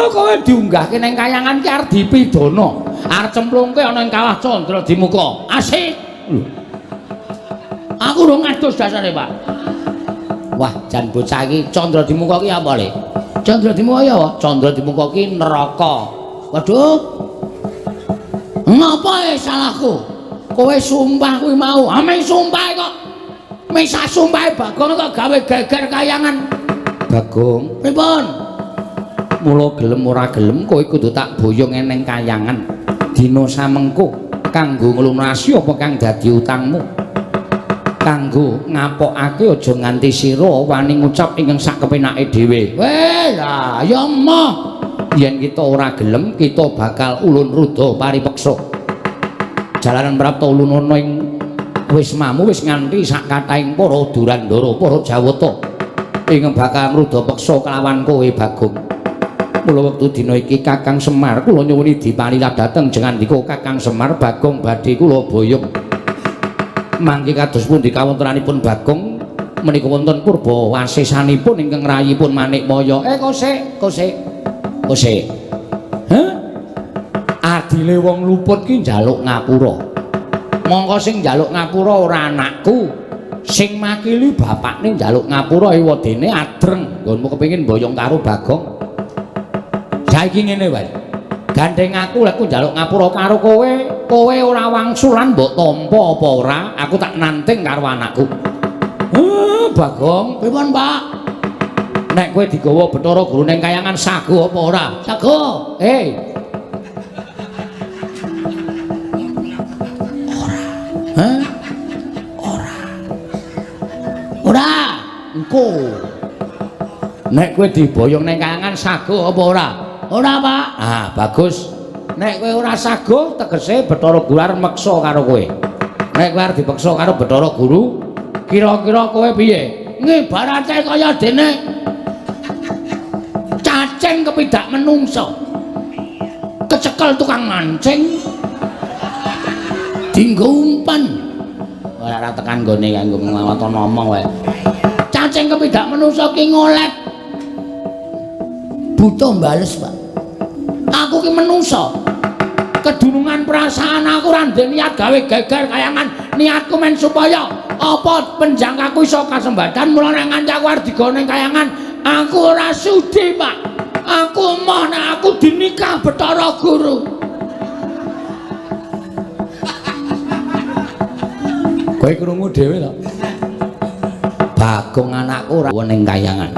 Kowe diunggahke ning kayangan ki arep dipidana. Arep cemplungke ana ing kawah Candra Dimuka. Asik. Lho. Aku urung ngadus dasare, Pak. Wah, jan bocah iki Candra Dimuka ki apa, Le? Candra Dimuka ya apa? Candra Dimuka ki neraka. Waduh. Ngapa salahku? Kowe sumpah kuwi mau. Ame sumpah kok. Misah sumpahe Bagong kok gawe geger kayangan. Bagong, pripun? Mula gelem ora gelem kowe kudu tak boyong eneng kayangan. Dina samengko kanggo nglunasi apa kang dadi utangmu? Kanggo ngapokake aja nganti sira wani ngucap ingkang sak kepenake dhewe. Weh lah ya emoh. Yen kita ora gelem kita bakal ulun ruda paripeksa. Jalaran prapta ulun ana ing wismamu wis nganti sak kathahing para Durandara, para Jawata ingkang bakal ngruda peksa kelawan kowe Bagong. Mula wektu dina iki Kakang Semar kula nyuwuni dipalila dhateng jengandika Kakang Semar Bagong badhe kula boyong. Mangke kados pundi kawontenanipun Bagong menika wonten purba wasesanipun ingkang rayipun Manikmaya. Kosek, kosek. Kosek. Heh? Adile wong luput ki njaluk ngapura. Mongko sing njaluk ngapura ora anakku. Sing makili bapakne njaluk ngapura ewadene adreng. Nggonmu kepengin boyong karo Bagong. Saiki ngene wae. Gandeng aku lek njaluk ngapura karo kowe, kowe ora wangsulan mbok tampa apa ora, aku tak nanting karo anakku. Bagong, pripun, Pak? Nek kowe digawa Bathara Guru ning kayangan sago apa ora? Sago. Ora. Hah? Ora. Ora. Engko. Nek kowe diboyong ning kayangan sago apa ora? Ora, Pak. Ah, bagus. Nek kowe ora sago tegese Bathara Guru arep meksa karo kowe. Nek kowe arep dipeksa karo Bathara Guru, kira-kira kowe piye? Ngibarate kaya dene cacing kepidak menungso. Kecekel tukang mancing. Dinggo umpan. Ora tekan nggone kanggo nglawaton ngomong wae. Cacing kepidak menungso ki ngolet. Buta bales, Pak. Aku ki menungso. Kedunungan perasaan aku ora ndek niat gawe geger kayangan. Niatku men supaya apa penjangkaku iso kasembatan. Mula nek nganti aku arep digawa ning kayangan, aku ora sudi, Pak. Aku emoh nek aku dinikah Bathara Guru. Kowe krungu dhewe to? Bagong anakku ora ning kayangan.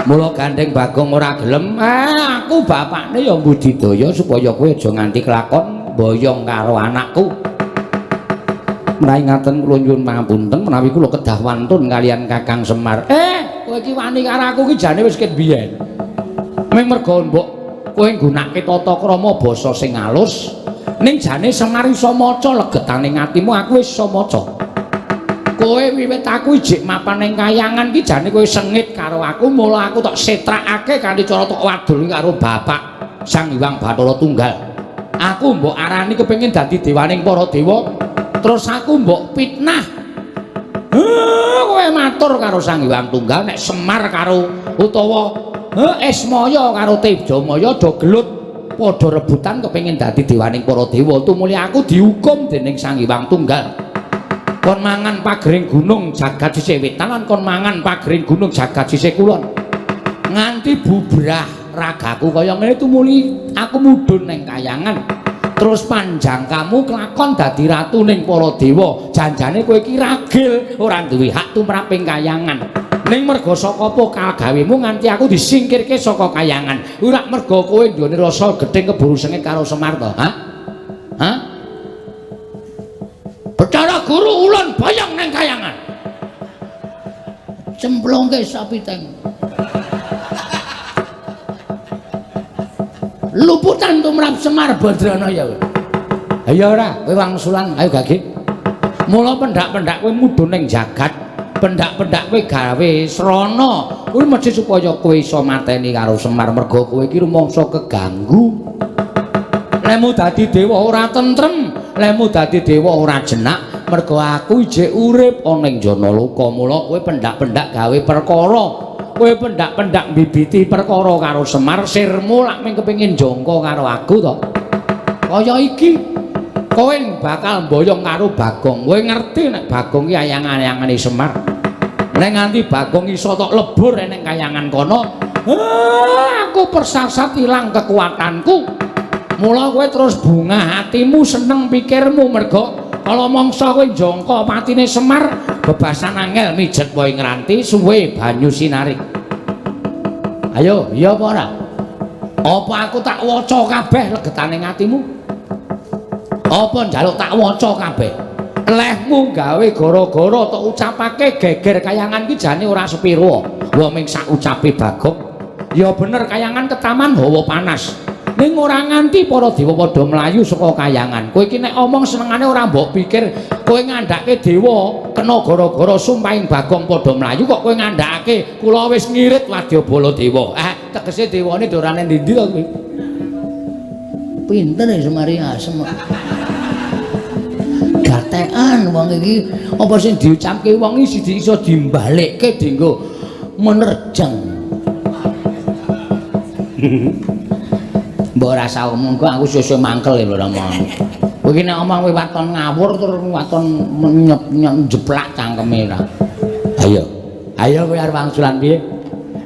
Mula gandeng Bagong ora gelem, aku bapakne ya mbudidaya supaya kowe aja nganti kelakon boyong karo anakku. Menawi ngaten kula nyuwun pangapunten menawi kula kedah wantun kalian Kakang Semar. Kowe iki wani karo aku iki jane wis ket biyen. Ming merga mbok kowe nggunakake tata krama basa sing alus, ning jane Semar iso maca legetane atimu, aku wis iso maca. Kowe wiwit aku ijik mapan ning kayangan ki jane kowe sengit karo aku, mula aku tok setrakake kanthi cara tok wadul karo bapak Sang Hyang Bathara Tunggal. Aku mbok arani kepengin dadi dewaning para dewa, terus aku mbok fitnah. Kowe matur karo Sang Hyang Tunggal nek Semar karo utawa Ismaya karo Tejamaya do gelut padha rebutan kepengin dadi dewaning para dewa. Tumuli aku dihukum dening Sang Hyang Tunggal. Kon mangan pagering gunung jagat sisih wetan lan kon mangan pagering gunung jagat sisih kulon. Nganti bubrah ragaku kaya ngene tumuli aku mudhun ning kayangan. Terus panjang kamu kelakon dadi ratu ning para dewa. Janjane kowe iki ragil ora duwe hak tumrap ing kayangan. Ning merga saka apa kagawemu nganti aku disingkirke saka kayangan. Ora merga kowe nggone rasa gething keburu sengit karo Semar to? Hah? Hah? Bathara Guru ulun boyong nang kayangan. Cemplungke sapi teng. Luputan tumrap Semar Badranaya. Ayo ora, kowe wangsulan, ayo gage. Mula pendak-pendak kowe mudhun ning jagat, pendak-pendak kowe gawe srana. Kuwi mesti supaya kowe iso mateni karo Semar merga kowe iki rumangsa keganggu. Lemu dadi dewa ora tentrem, lemu dadi dewa ora jenak, merga aku ijik urip ana ing Janaloka. Mula kowe pendak-pendak gawe perkara, kowe pendak-pendak mbibiti perkara karo Semar, sirmu lak mung kepengin jangka karo aku to. Kaya iki kowe bakal mboyong karo Bagong. Kowe ngerti nek Bagong ki ayang-ayangane Semar. Nek nganti Bagong iso tok lebur ning kayangan kono, aku persasat ilang kekuatanku. Mula kowe terus bungah hatimu, seneng pikirmu merga kala mangsa kowe njangka patine Semar, bebasan angel mijet wae ngranti suwe banyu sinari. Ayo, iya apa ora? Apa aku tak waca kabeh legetane atimu? Apa njaluk tak waca kabeh? Lehmu gawe gara-gara tok ucapake geger kayangan ki jane ora sepiro. Wa ming sak ucape Bagong. Ya bener kayangan ketaman hawa panas. Ning ora nganti para dewa padha mlayu saka kayangan. Kowe iki nek omong senengane ora mbok pikir, kowe ngandhake dewa kena gara-gara sumpahing Bagong padha mlayu kok kowe ngandhakake kula wis ngirit wadyabala dewa. Tegese dewane dorane ndi-ndi to kowe? Pinter ya Semari asem. Gatekan wong iki apa sing diucapke wong iki siji iso dimbalekke dienggo menerjang. Mbok ora usah omong kok aku sesuk mangkel lho Rama. Kowe iki nek omong kowe waton ngawur terus waton nyeplak cangkeme ra. Ayo. Ayo kowe arep wangsulan piye?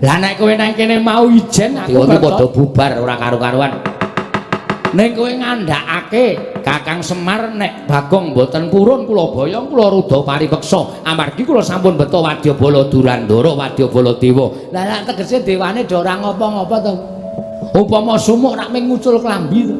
Lah nek kowe nang kene mau ijen aku padha bubar ora karu-karuan. Ning kowe ngandhakake Kakang Semar nek Bagong mboten purun kula boyong kula rudha paripeksa amargi kula sampun beto wadyabala Durandara wadyabala dewa. Lah nek tegese dewane do ora ngopo-ngopo to. Upama sumuk rak mung ngucul klambi to.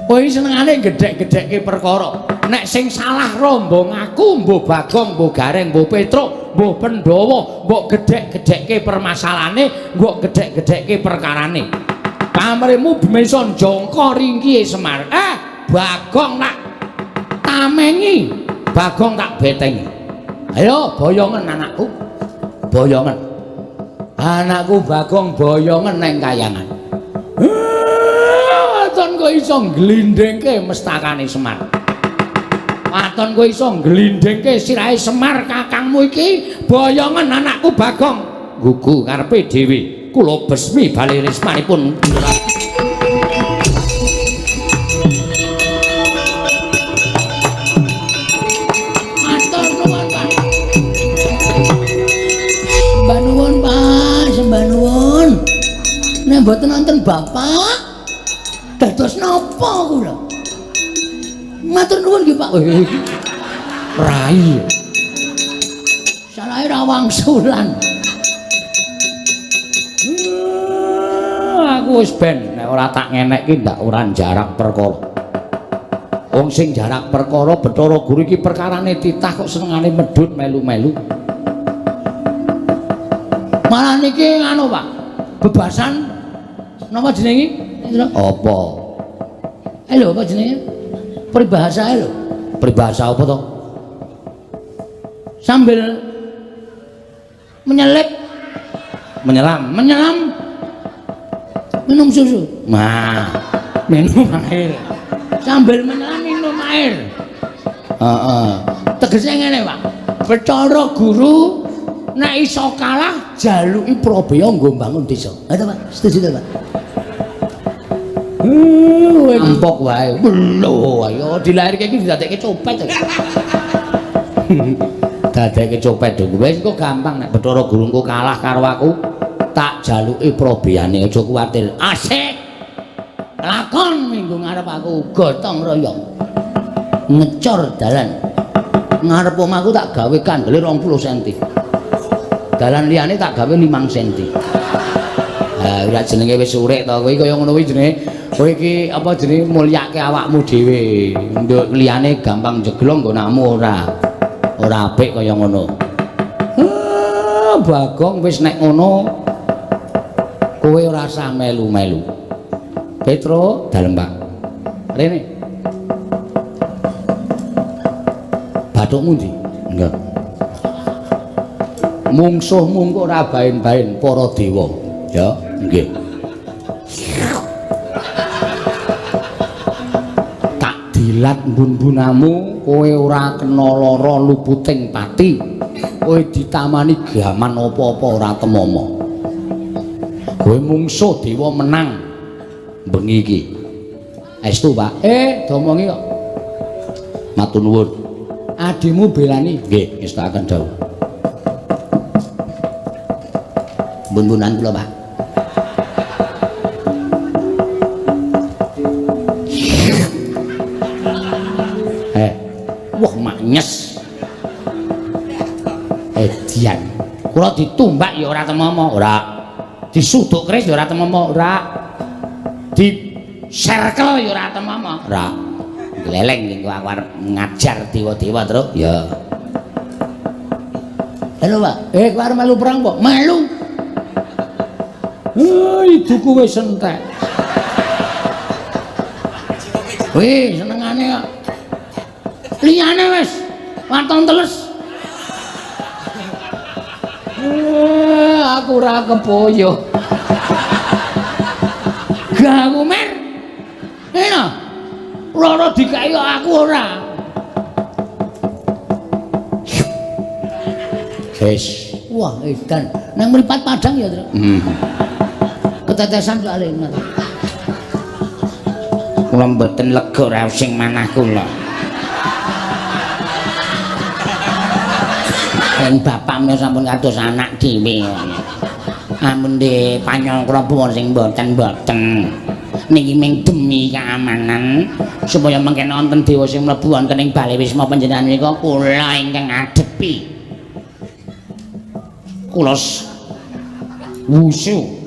Kowe iki senengane gedhek-gedhekke perkara. Nek sing salah rombong aku, mbuh Bagong, mbuh Gareng, mbuh Petruk, mbuh Pandhawa, mbok gedhek-gedhekke permasalahane, mbok gedhek-gedhekke perkarane. Pamrihmu bisa njangka ringkihe Semar. Bagong tak tamengi, Bagong tak betengi. Ayo boyongen anakku. Boyongen. Anakku Bagong boyongen neng kayangan. Waton kowe iso ngglindhingke mestakane Semar. Waton kowe iso ngglindhingke sirahe Semar kakangmu iki, boyongen anakku Bagong. Gugu karepe dhewe. Kula besmi bali rismanipun. Matur nuwun, Pak. Sembah nuwun, Pak. Sembah nuwun. Nek mboten wonten bapak, dados napa kula? Matur nuwun nggih, Pak. Rai. Salahe ra wangsulan. Aku wis ben nek ora tak ngenek ki ndak ora jarak perkara. Wong sing jarak perkara Bathara Guru iki perkarane titah kok senengane medhun melu-melu. Malah niki anu Pak, bebasan napa jenenge? Apa? Lho apa jenenge? Peribahasa lho. Peribahasa apa to? Sambil menyelip, Menyelam. Menyelam minum susu. Nah, minum air. Sambil menyelam minum air. Heeh. Tegese ngene, Pak. Bathara Guru nek iso kalah jaluki prabeya nggo mbangun desa. Ha to, Pak? Setuju to, Pak? Ampok wae. Lho, ayo dilairke iki didadekke copet. Dadekke copet dong. Wis kok gampang nek Bathara Guru engko kalah karo aku, tak jaluki probeyane, aja kuwatir. Asik. Lakon minggu ngarep aku gotong royong. Ngecor dalan. Ngarep omahku tak gawe kandele 20 cm. Dalan liyane tak gawe 5 cm. Ha, ora jenenge wis urip to kowe kaya ngono kuwi jenenge. Kowe iki apa jenenge mulyake awakmu dhewe. Nduk liyane gampang jeglong nggonamu ora. Ora apik kaya ngono. Bagong wis nek ngono kowe ora usah melu-melu. Petro dalem, Pak. Rene. Bathukmu ndi? Enggak. Mungsuhmu engko ora baen-baen para dewa. Ya, nggih. Tak dilat mbun-mbunamu, kowe ora kena lara luputing pati. Kowe ditamani gaman apa-apa ora temama. Kowe mungsuh dewa menang bengi iki. Estu, Pak. Domongi kok. Matur nuwun. Adimu belani. Nggih, ngestakaken dawuh. Mbun-mbunan kula, Pak. Wah, maknyes. Edian. Kula ditumbak ya ora temama, ora. Disuduk keris ya ora temama, ora. Diserkel ya ora temama, ora. Gleleng iki aku arep ngajar dewa-dewa, Truk. Ya. Halo, Pak. Kowe arep melu perang, Pak? Melu. Ibuku wis entek. Wih, senengane kok. Liyane wis waton teles. Aku ora kepoyo. Gak aku mer. Enak. Loro dikai kok aku ora. Wis. Wah, edan. Nang mripat padang ya, Truk. Ketetesan soalé. Kula mboten lega raos sing manah kula. Ben bapak menika sampun kados anak dhewe. Amun de panyangkra sing mboten-mboten. Niki ming demi keamanan supaya mengken wonten dewa sing mlebu wonten ing bale wisma panjenengan menika kula ingkang ngadepi. Kula wusu.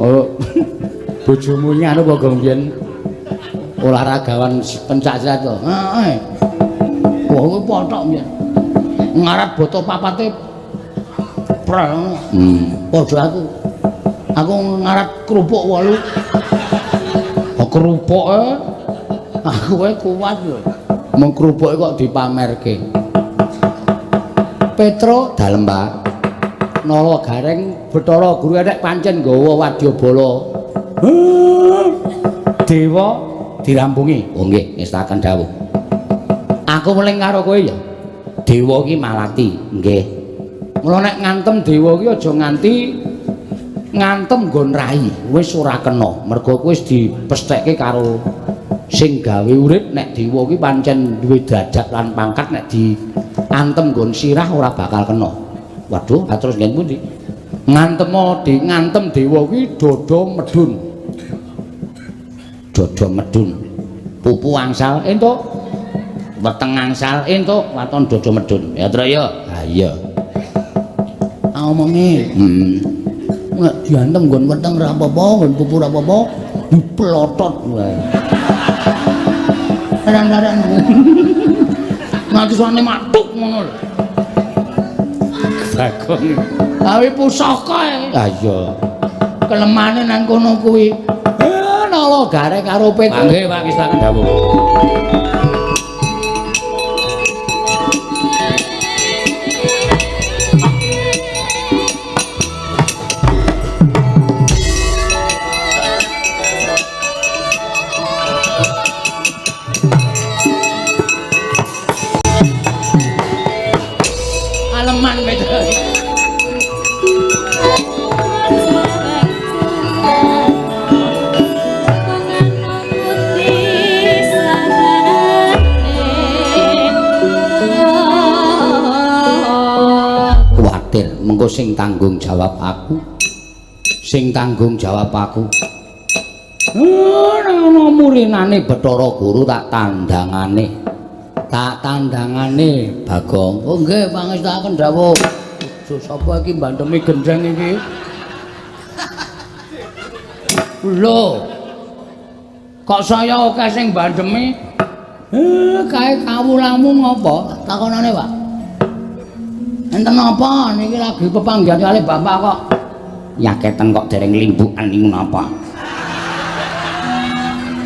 Oh, bojomu iki anu apa gong biyen olahragawan pencak silat to? Heeh. Wah, kuwi pothok biyen. Ngarat boto papate prel. Padha aku. Aku ngarat kerupuk 8. Oh, kerupuke aku wae kuat lho. Mung kerupuke kok dipamerke. Petro dalem, Pak. Nala Gareng Bathara Guru enek pancen nggawa wadyabala. Dewa dirampungi. Oh nggih, ngestaken dawuh. Aku meling karo kowe ya. Dewa iki malati, nggih. Mula nek ngantem dewa iki aja nganti ngantem nggon rai, wis ora kena. Mergo kowe wis dipesthekke karo sing gawe urip nek dewa iki pancen duwe derajat lan pangkat nek diantem nggon sirah ora bakal kena. Waduh, terus nggen pundi? Ngantemo di ngantem dewa kuwi dada medhun. Dada medhun. Pupu angsal entuk. Weteng angsal entuk, waton dada medhun. Ya, Tru ya. Ha iya. Omonge. Nek diantem nggon weteng ora apa-apa, nggon pupu ora apa-apa, diplotot wae. Ran-ran. Nganti suwane matuk ngono lho. Bagong. Awi pusaka e. Ha iya. Kelemane nang kono kuwi. Nala Gareng karo Petro. Nggih, Pak, ngestaken dawuh. Mengko sing tanggung jawab aku. Sing tanggung jawab aku. Ora ana murinane Bathara Guru tak tandangane. Tak tandangane Bagong. Oh nggih pangestakaken dawuh. Aja sapa iki mbandemi gendheng iki? Lho. Kok saya akeh sing mbandemi? Kae kawulamu ngopo? Takonane, Pak. Enten napa niki lagi pepanggihan kali bapak kok. Yaketen kok dereng limbukan niku napa?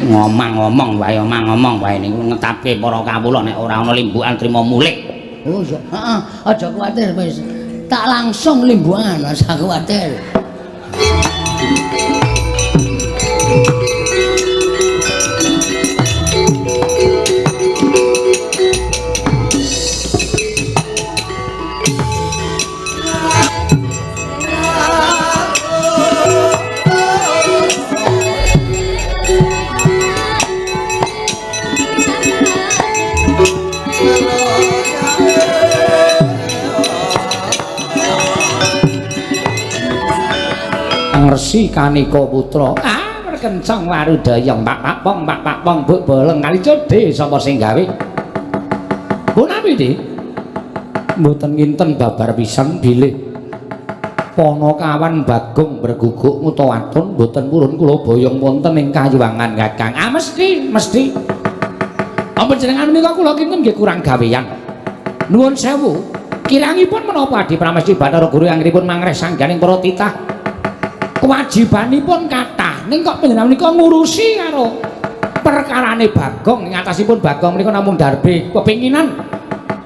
Ngomong-ngomong wae, omong-ngomong wae niku ngetapke para kawula nek ora ana limbukan trima mulih. Oh, heeh, aja kuwatir wis. Tak langsung limbukan, aja kuwatir. Resi Kanika Putra. Ah, merkencang warudaya pak pak pong pak pak pong buk boleng kali codhe sapa sing gawe? Punawi, Dik? Mboten nginten babar pisan bilih Panakawan Bagong berguguk ngutawaton mboten purun kula boyong wonten ing kayuwangan Kakang. Ah, mesti, mesti. Apa jenengan menika kula kinten nggih kurang gawean. Nuwun sewu. Kirangipun menapa Adi Pramesti Bathara Guru anggenipun mangreh sangganing para titah? Kewajibanipun kathah ning kok panjenengan menika ngurusi karo perkarane Bagong. Ing atasipun Bagong menika namung darbe kepinginan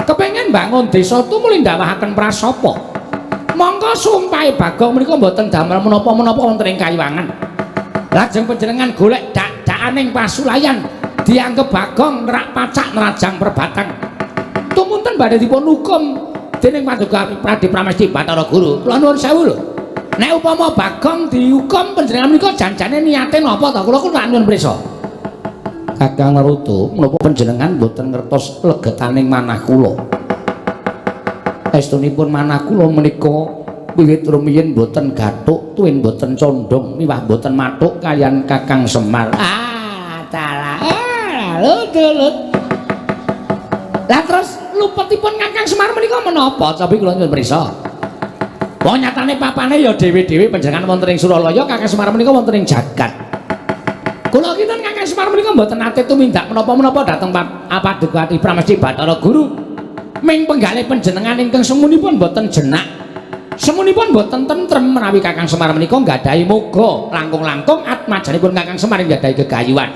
kepengin bangun desa tumuli ndawahaken prasapa. Mongko sumpahe Bagong menika mboten damel menapa-menapa wonten ing kayuwangan. Lajeng panjenengan golek dak-dakaning pasulayan dianggep Bagong nerak pacak nerajang perbatang. Tumunten badhe dipun hukum dening Paduka Pradi Pramesti Bathara Guru. Kula nuwun sewu lho. Nek upama Bagong dihukum panjenengan menika janjane niate napa to? Kula kula nyuwun prisa. Kakang Naruto, menapa panjenengan mboten ngertos legetaning manah kula? Estunipun manah kula menika wiwit rumiyin mboten gathuk, tuwin mboten condong, miwah mboten mathuk kaliyan Kakang Semar. Ah, dalah. Ah, lut. Lah terus lupetipun Kakang Semar menika menapa? Cobi kula nyuwun prisa. Wong nyatane papane ya dhewe-dhewe panjenengan wonten ing Suralaya, Kakang Semar menika wonten ing jagat. Kula kinten Kakang Semar menika mboten nate tumindak menapa-menapa dhateng Paduka Pramesti Bathara Guru. Ming penggalih panjenengan ingkang semunipun mboten jenak. Semunipun mboten tentrem menawi Kakang Semar menika nggadahi moga langkung-langkung atmajanipun Kakang Semar nggadahi gegayuhan.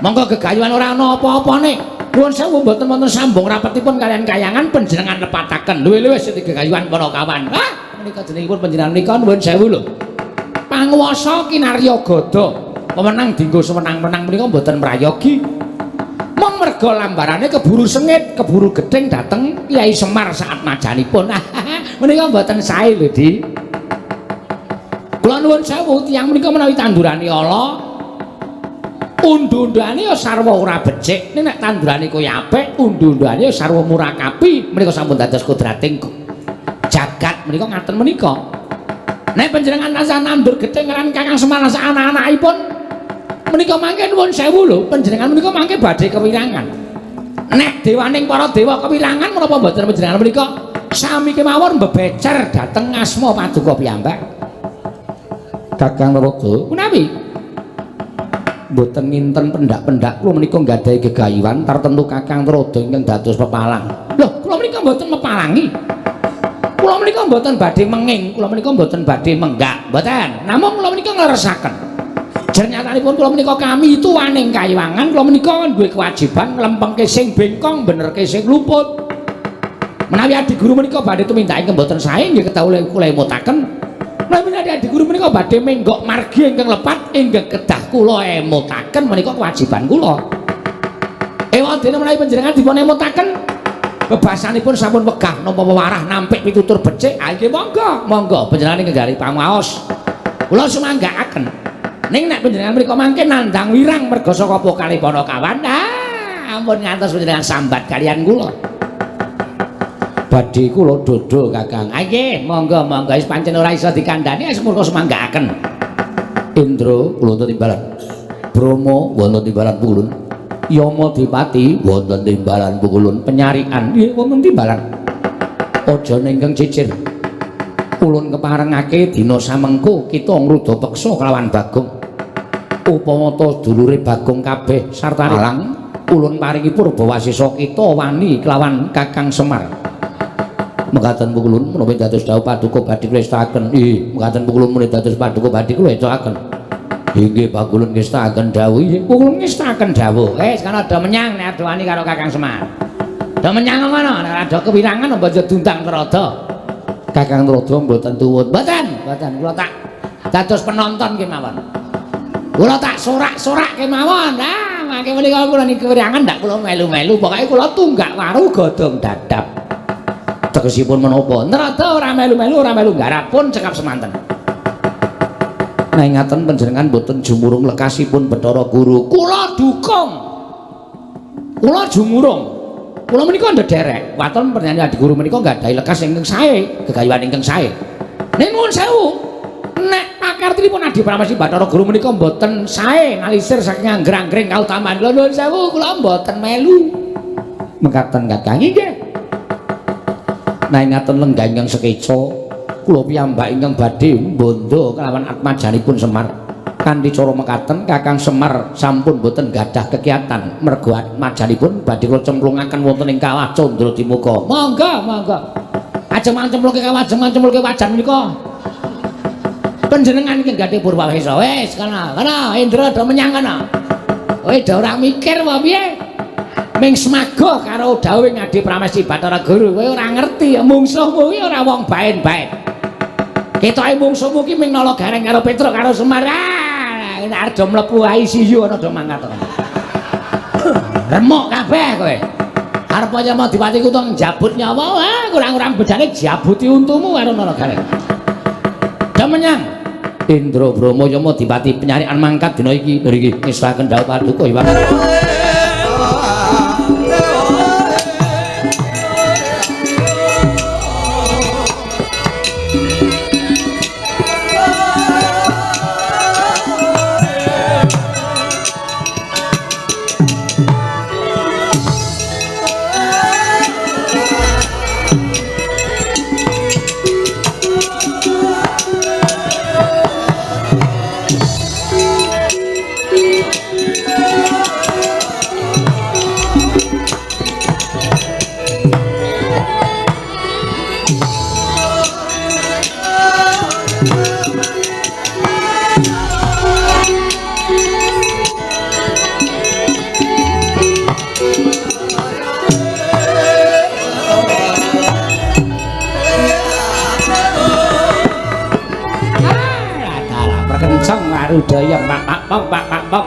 Monggo gegayuhan ora ana apa-apane. Nuwun sewu mboten wonten sambung rapetipun kaliyan kayangan panjenengan lepataken. Luwih-luwih sing gegayuhan para kawan. Ah, menika jenengipun panjenengan menika nuwun sewu lho. Panguwasa kinarya gada, wewenang dinggo sewenang-wenang menika mboten prayogi. Mung merga lambarane keburu sengit, keburu gething dhateng Kyai Semar saatmajanipun. Menika mboten sae lho, Di. Kula nuwun sewu tiyang menika menawi tandurane ala undu-unduane ya sarwa ora becik. Ning nek tandurane kaya apik, undu-unduane ya sarwa murakapi. Menika sampun dados kodrating jagat menika ngaten menika. Nek panjenengan tansah nandur gething lan Kakang Semar sak anak-anakipun menika mangke nuwun sewu lho, panjenengan menika mangke badhe kewirangan. Nek dewaning para dewa kewirangan menapa mboten panjenengan menika sami kemawon bebecer dhateng asma paduka piyambak. Kakang Narada, menawi mboten nginten pendak-pendak kula menika nggadahi gegayuhan tartemtu Kakang Narada ingkang dados pepalang. Lho, kula menika mboten mepalangi. Kula menika mboten badhe menging, kula menika mboten badhe menggak, mboten. Namung kula menika ngleresaken. Jernyatanipun kula menika kami itu waning kayuwangan, kula menika duwe kewajiban nglempengke sing bengkong, benerke sing luput. Menawi adi guru menika badhe tumindak ingkang mboten sae nggih kedah kula emutaken. Menawi adi guru menika badhe menggok margi ingkang lepat ingkang kedah kula emutaken menika kewajiban kula. Ewadene menawi panjenengan dipun emutaken bebasanipun sampun wegah nampa wewarah nampik pitutur becik, ha nggih monggo, monggo panjenengan ingkang gari pangaos. Kula sumanggaaken. Ning nek panjenengan mriku mangke nandhang wirang merga saka pokale Panakawan, ah ampun ngantos panjenengan sambat kaliyan kula. Badhe kula dodol Kakang. Ah nggih, monggo monggo wis pancen ora iso dikandhani wis murka semanggaaken. Indra kula wonten timbalan. Brahma wonten timbalan pukulun. Yama Dipati wonten timbalan pukulun. Penyarikan nggih wonten timbalan. Aja ningkeng cicir. Ulun keparengake dina samengko kita ngruda peksa kelawan Bagong. Upama ta dulure Bagong kabeh sarta alang ulun paringi purbawasisa kita wani kelawan Kakang Semar. Mekaten pukulun menawi dados dawuh paduka badhe kula estakaken. Nggih, mekaten pukulun menawi dados paduka badhe kula estakaken. Inggih pakulun ngestakaken dawuh. Nggih, pukulun ngestakaken dawuh. Wis kana do menyang nek ado wani karo Kakang Semar. Do menyang ngono, nek ado kewirangan apa aja diundang Trada. Kakang Trada mboten tuwut. Mboten, mboten kula tak dados penonton kemawon. Kula tak sorak-sorak kemawon. Ah, mangke menika kula niki kewirangan ndak kula melu-melu, pokoke kula tunggak waru godhong dadap. Tegesipun menapa? Trada ora melu-melu, ora melu nggarap pun cekap semanten. Nek ngaten panjenengan mboten jumurung lekasipun Bathara Guru. Kula dukung. Kula jumurung. Kula menika ndederek. Waton panjenengan Adi Guru menika nggadahi lekas ingkang sae, gegayuhan ingkang sae. Ning nuwun sewu, nek pakartinipun Adi Pramesti Bathara Guru menika mboten sae ngalisir saking angger-anggering kautaman. Kula nuwun sewu, kula mboten melu. Mekaten Kakang nggih. Nek ngaten lenggah ingkang sekeca, kula piyambak ingkang badhe mbondo kelawan atmajanipun Semar. Kanthi cara mekaten Kakang Semar sampun boten gadah kekiatan mergo atmajanipun badhe kula cemplungaken wonten ing kawah Candra Dimuka. Monggo, monggo. Ajeng mancemplungke kawah, ajeng mancemplungke wajan menika. Panjenengan iki gadhe purwawesa. Wis kana, kana Indra do menyang kana. Kowe do ora mikir apa piye? Ming semagoh karo dawuhe Adi Pramesti Bathara Guru. Kowe ora ngerti mungsuhmu kuwi ora wong baen-baen. Ketoke mungsuhmu ki ming nala gareng karo Petruk karo Semar. Ah, nek arep do mlebu ICU ana do mangkat. Remuk kabeh kowe. Arep Yama Dipati kutung njabut nyawa, ah kurang-kurang bejane jabuti untumu karo nala gareng. Do menyang Indra Brahma Yama Dipati penyarikan mangkat dina iki. Ngriki ngestaken dawuh paduka Hyang. Warudaya pak pak pak pak pak.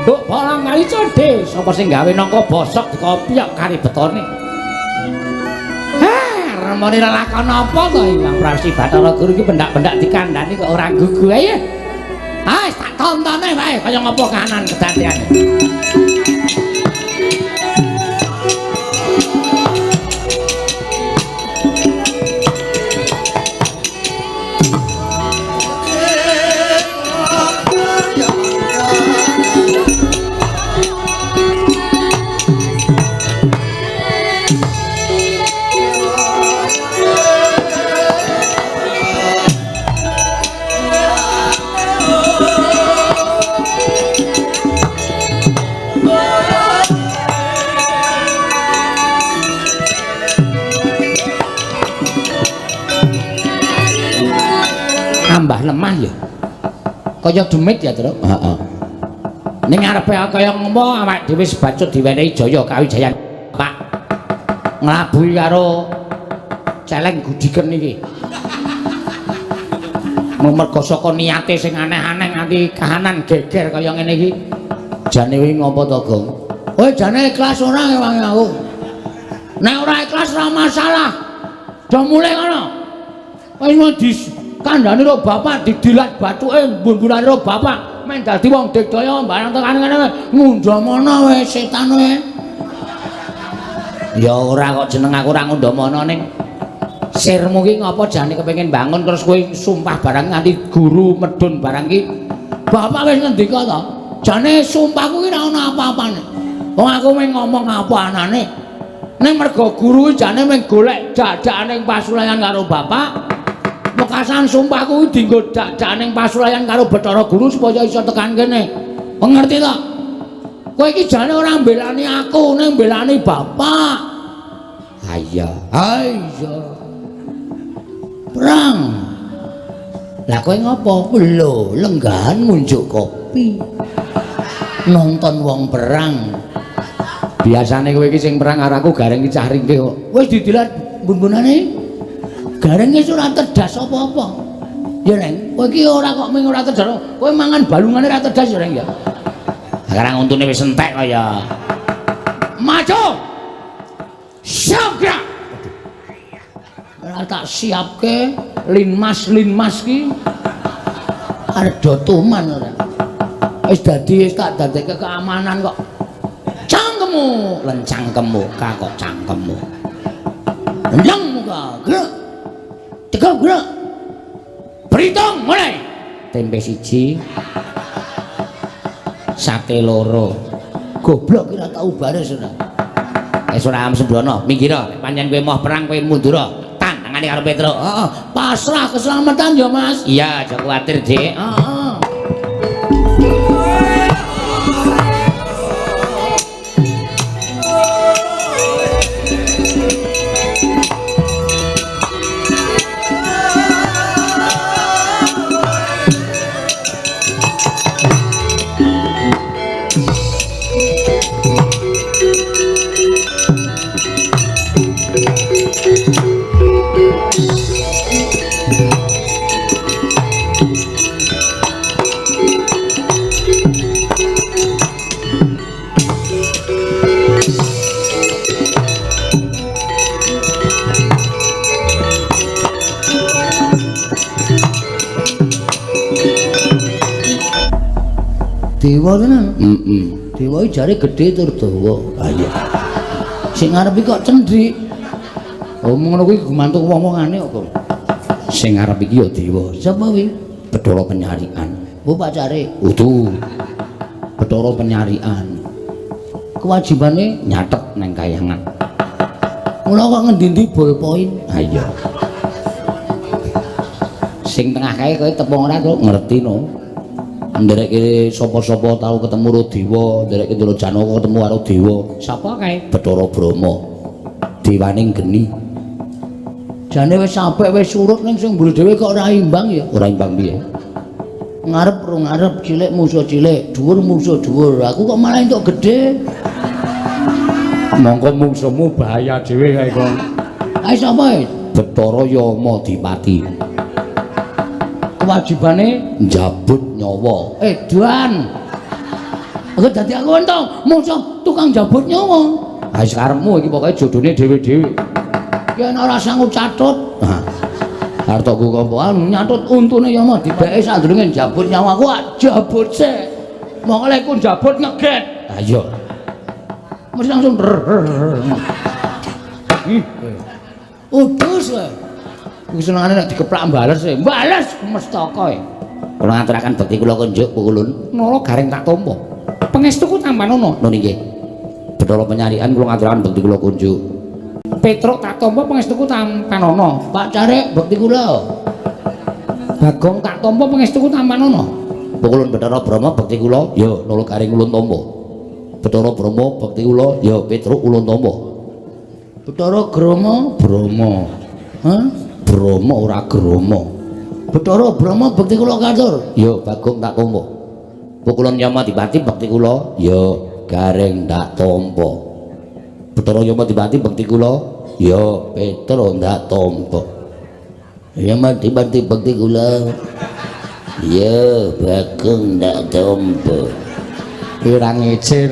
Mbok bolang kali codhe, sapa sing gawe nangka bosok dikopyok kari betone. Hah, remone lelakon apa to Hyang Pramesti Bathara Guru iki pendak-pendak dikandhani kok ora gugu ae. Ah, tak tontone wae kaya ngapa kahanan kedadeane. Tambah lemah ya. Kaya demit ya, Truk. Heeh. Ning ngarepe kaya ngopo awake dhewe sebacut diwenehi jaya kawijayan, Pak. Nglabuhi karo celeng gudiken iki. Mergo saka niate sing aneh-aneh nganti kahanan geger kaya ngene iki. Jane wingi ngopo to, Gong? Kowe jane ikhlas ora ngewangi aku. Nek ora ikhlas ora masalah. Do mulih ngono. Wis mau dis kandhane karo bapak didilat bathuke mbun-mbunane karo bapak men dadi wong digdaya barang tekan ngene ngundha mono wis setan kowe. Ya ora kok jeneng aku ora ngundhamana ning sirmu ki ngapa jane kepengin bangun terus kowe sumpah barang nganti guru medun barang ki. Bapak wis ngendika to. Jane sumpahku ki ora ana apa-apane. Wong aku mung ngomong apa anane. Ning mergo guru jane mung golek dadakane ing pasulayan karo bapak. Wekasan sumpahku dienggo dadakane ing pasulayan karo Bathara Guru supaya iso tekan kene. Ngerti to? Kowe iki jane ora mbelani aku, ning mbelani bapak. Ha iya. Ha iya. Perang. Lah kowe ngopo? Lho, lenggahan ngunjuk kopi. Nonton wong perang. Biasane kowe iki sing perang karo aku gareng iki cah ringkih kok. Wis didilat bun-bunane. Gareng wis ora terdas apa-apa. Ya, Reng, kowe iki ora kok mung ora terdas. Kowe mangan balungane ora terdas ya, Reng ya. Sekarang untune wis entek kaya. Maju. Siap gerak. Ora tak siapke linmas-linmas ki. Arep do tuman ora. Wis dadi wis tak dadekke keamanan kok. Cangkemmu, lencangkemmu, kok cangkemmu. Lencang muka, gerak. Tegak gerak. Berhitung mulai. Tempe siji. Sate loro. Goblok ora tau baris ora. Wis ora am sembrono, minggir nek pancen kowe moh perang kowe mundur. Tantangane karo Petruk. Heeh, pasrah keselamatan ya, Mas. Iya, aja kuwatir, Dik. Heeh. Dewa tenan. Heeh. Dewa iki jare gedhe tur dawa. Ha iya. Sing ngarep iki kok cendhik. Oh ngono kuwi gumantung wong-wongane kok. Sing ngarep iki ya dewa. Sapa kuwi? Bathara Penyarikan. Oh pacare. Udu. Bathara Penyarikan. Kewajibane nyatet nang kayangan. Mula kok ngendi-endi ballpoint. Ha iya. Sing tengah kae kowe tepung ora kok ngerti no. Ndereke sapa-sapa tau ketemu karo dewa, ndereke Ndara Janaka ketemu karo dewa. Sapa kae? Bathara Brahma. Dewaning geni. Jane wis sampe wis surut ning sing mburi dhewe kok ora imbang ya. Ora imbang piye? Ngarep ro ngarep, cilik musuh cilik, dhuwur musuh dhuwur. Aku kok malah entuk gedhe. Mongko mungsuhmu bahaya dhewe kae kok. Ae sapa e? Bathara Yama Dipati. Kewajibane njabut nyawa. Edan. Aku dadi aku entuk musuh tukang jabut nyawa. Ha wis karepmu iki pokoke jodone dhewe-dhewe. Yen ora sanggup catut. Ha. Arep tok ku nyatut untune Yama dibeke sadurunge njabut nyawa aku jabut sik. Mongko lek ku njabut ngeget. Ha iya. Mesti langsung ih. Udus kowe. Kuwi senengane nek dikeplak bales e. Bales mestaka e. Kula ngaturaken bekti kula kunjuk pukulun. Nala gareng tak tampa. Pangestuku tampanono. Nun inggih. Bathara Penyarikan kula ngaturaken bekti kula kunjuk. Petruk tak tampa pangestuku tampanono. Pak Carik bekti kula. Bagong tak tampa pangestuku tampanono. Pukulun Bathara Brahma bekti kula. Ya Nala gareng ulun tampa. Bathara Brahma bekti kula. Ya Petruk ulun tampa. Bathara Grama Brahma. Hah? Brahma ora Grama. Bathara Brahma bekti kula katur. Ya Bagong tak tampa. Pukulun Yama Dipati bekti kula. Ya Gareng tak tampa. Bathara Yama Dipati bekti kula. Ya Petruk tak tampa. Yama Dipati bekti kula. Ya Bagong tak tampa. Ora ngece.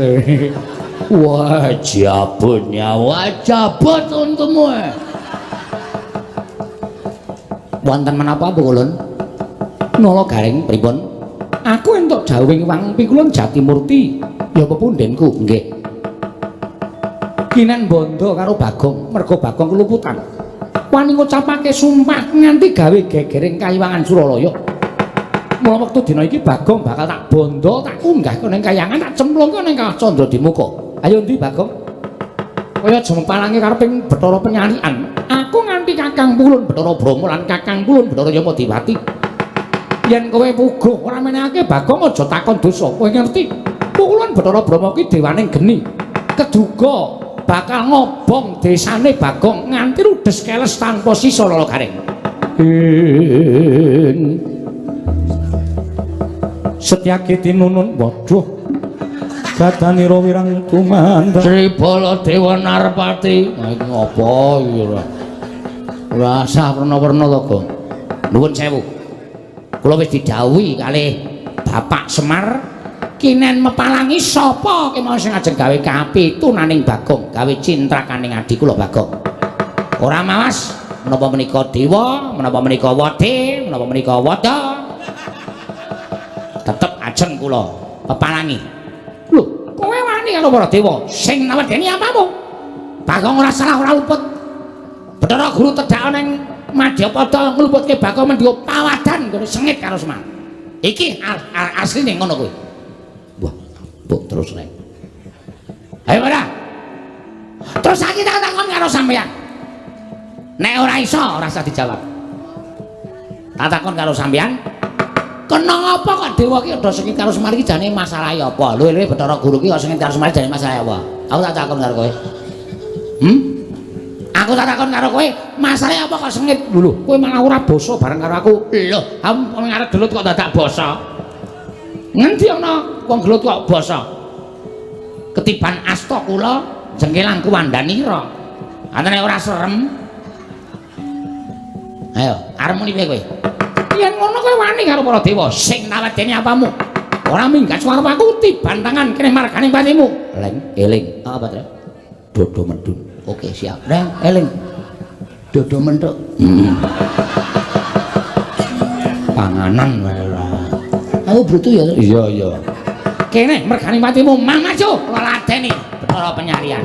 Wah, jabut nyawa, jabut untumu. Wonten menapa Pukulun? Nala Gareng pripun? Aku entuk dawuhing Wang Pikulun Jatimurti. Ya pepundhenku, nggih. Kinen bondo karo Bagong, mergo Bagong keluputan. Wani ngucapake sumpah nganti gawe gegering kayiwangan Suralaya. Mula wektu dina iki Bagong bakal tak bondo, tak unggahke ning kayangan, tak cemplungke ning Kawah Candradimuka. Ayo ndi Bagong? Kaya aja mempalangi kareping Bathara Penyalikan. Aku nganti Kakang Pulun Bathara Brahma lan Kakang Pulun Bathara Yamadiwati. Yen kowe puguh ora menehake Bagong aja takon dosa. Kowe ngerti? Pulun Bathara Brahma ki dewaning geni. Keduga bakal ngobong desane Bagong nganti rudes keles tanpa sisa lala garing. Setyaki tinunun waduh gadanira wirang tumandang Sri Baladewa Narpati. Ha iki ngopo iki ora? Ora sah werna-werna to, Gong. Nuwun sewu. Kula wis didhawuhi kalih Bapak Semar kinen mepalangi sapa kemawon sing ajeng gawe kapitunaning Bagong, gawe cintrakaning adi kula Bagong. Ora mawas menapa menika dewa, menapa menika wade, menapa menika wada. Tetep ajeng kula pepalangi. Lho, kowe wani karo para dewa sing nawedeni apamu? Bagong ora salah ora luput. Bathara Guru tedhak ning Madyapada ngluputke Bagong mendhiwa pawadan nggone sengit karo Semar. Iki asline ngono kuwi. Wah, mbok terus rek. Ayo ora. Terus saiki tak takon karo sampeyan. Nek ora iso ora usah dijawab. Tak takon karo sampeyan. Kena ngapa kok dewa ki udah sengit karo Semar iki jane masalahe apa? Lho lho Bathara Guru ki kok sengit karo Semar jane masalahe apa? Aku tak takon karo kowe. Aku tak takon karo kowe, masalahe apa kok sengit? Lho lho, kowe malah ora basa bareng karo aku. Lho, aku ngarep gelut kok dadak basa. Ngendi ana wong gelut kok basa? Ketiban asta kula jengkelang kuwandanira. Antene ora serem. Ayo, arep muni piye kowe? Yen ngono kowe wani karo para dewa sing nawedeni apamu? Ora minggat suara aku tiban tangan kene margane patimu. Leng, eling. Apa, Tru? Dodo medun. Oke, siap. Leng, eling. Dodo mentuk. Panganan wae ora. Aku brutu ya. Iya, iya. Kene mergane patimu mamajo ladeni Bathara Penyalian.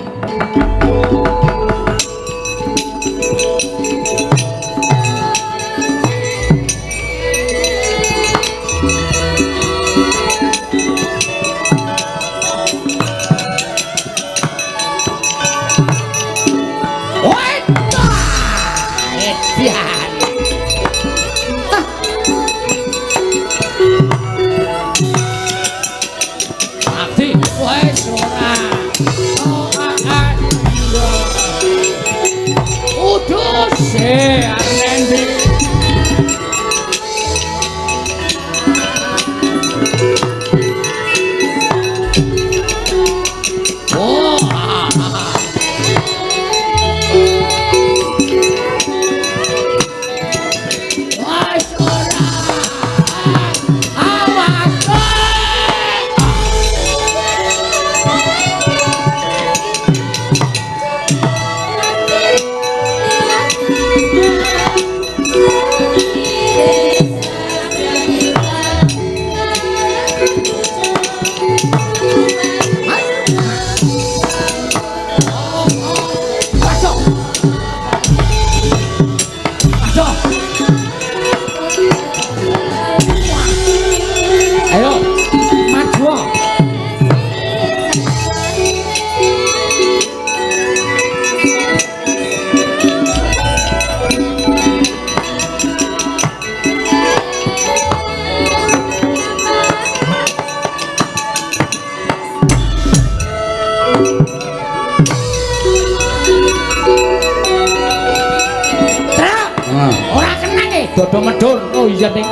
Dodo medun. Oh iya ning.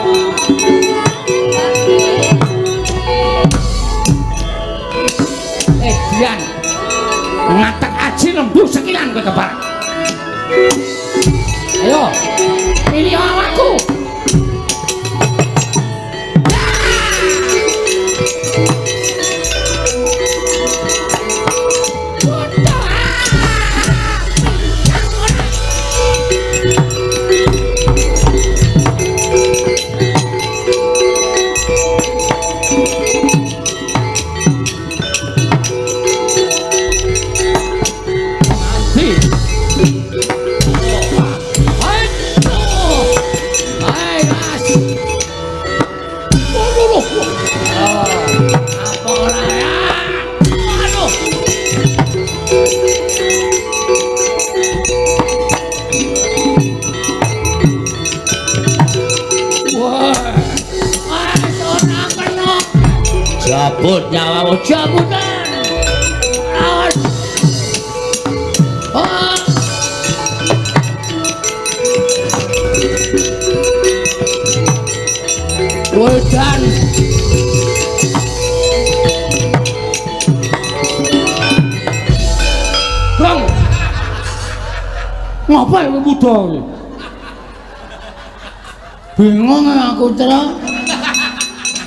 Dian. Ngatek aji lembu sekilan kowe kepareng. Ayo. Pilih awakku. Jabut nyawamu, jabutan. Awas. Oh. Wedan. Bang. Ngapa kowe wuda kowe? Bingung aku, Tra.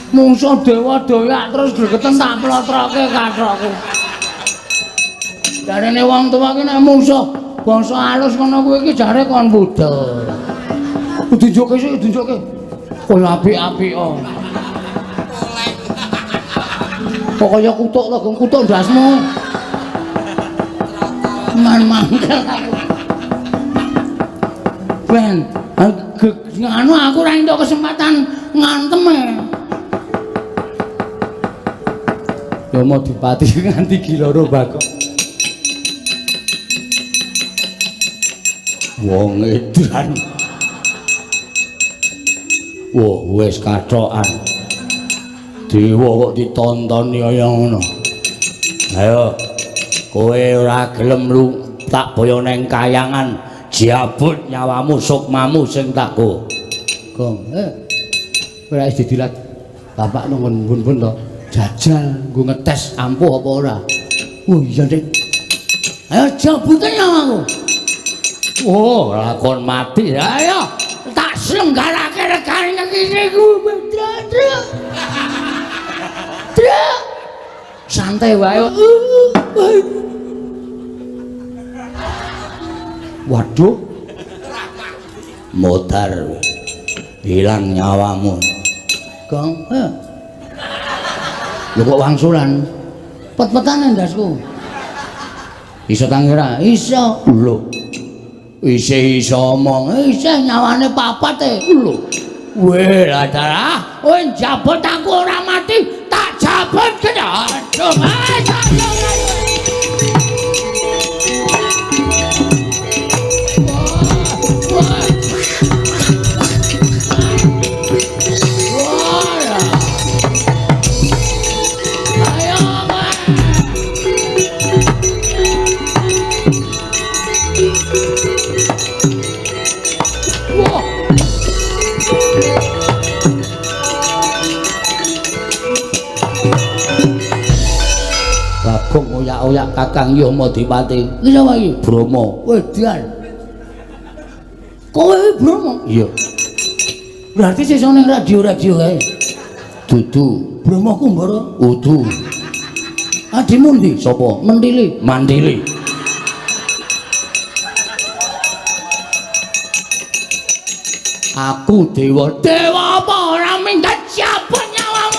Mungsuh dewa doyak terus gregeten tak plotroke kathokku. Jarene wong tuwa ki nek mungsuh bangsa alus ngono kuwi iki jare kon budhel. Diunjukke sik, diunjukke. Kaya apik-apik kok. Kok kaya kutuk to, Gong, kutuk ndasmu. Man mangkel aku. Ben, anu aku ora entuk kesempatan ngantem e. Yama Dipati nganti giloro Bagong. Wong edan. Wah, wis kathokan. Dewa kok ditontoni kaya ngono. Ayo, kowe ora gelem lu tak boyo neng kayangan, jabut nyawamu sukmamu sing tak go. Gong, ora wis didilat bapak nang bun-bun to. Jajal nggo ngetes ampuh apa ora. Oh iya, Dik. Ayo jabute nyawaku. Oh, lakon mati. Ayo, tak selenggarake regane kene ku. Truk. Truk. Santai wae. Waduh. Modar. Hilang nyawamu. Gong. Lho kok wangsulan? Pet-petane ndasku. Iso tangi ora? Iso. Lho. Isih iso omong. Isih nyawane papat e. Lho. Weh, lah dalah. Kowe njabut aku ora mati, tak jabut kene. Aduh, Bagong oyak-oyak Kakang Yama Dipati. Iki sapa iki? Brahma. Wedan. Kowe iki Brahma? Iya. Berarti sesuk ning radio-radio kae. Dudu. Brahma Kumbara? Udu. Adimu ndi? Sapa? Mentili. Mantili. Aku dewa. Dewa apa ora minggat siapa nyawamu?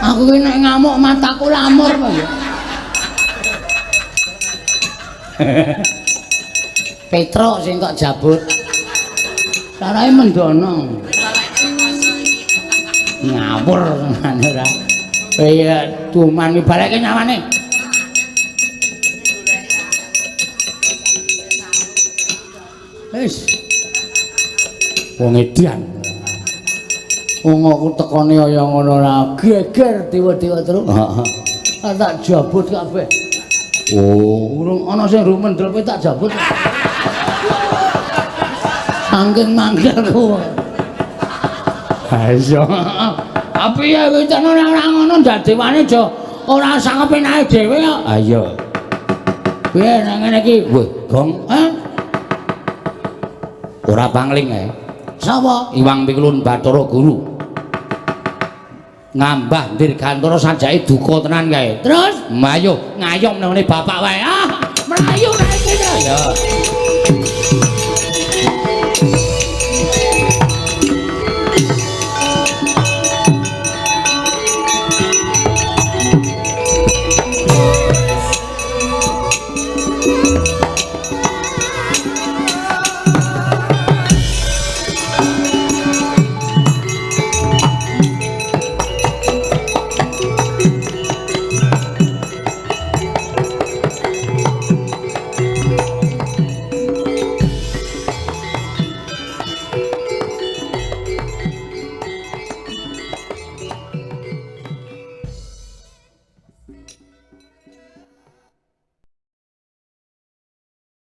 Aku ki nek ngamuk mataku lamur apa ya. Petruk sing kok jabut. Sarahe mendono. Ngawur tenan ora. Iya, tuman iki baleke nyawane. Wis. Wong edan. Wong aku tekone kaya ngono ora geger dewa-dewa terus. Heeh. Tak jabut kabeh. Oh, urung ana sing rumendel kowe tak jabut. Saking mangkelku. Ha iya. Tapi ya wis ora ngono ndak dewane aja ora sak kepenake dhewe kok. Ha iya. Piye nang ngene iki? Weh, Gong. Hah? Ora pangling ae. Sapa? Iwang Pikulun Bathara Guru. Ngambah Dirgantara sajake duka tenan kae. Terus mayo ngayom nang ngene bapak wae. Ah, mlayu nae kene. Ya.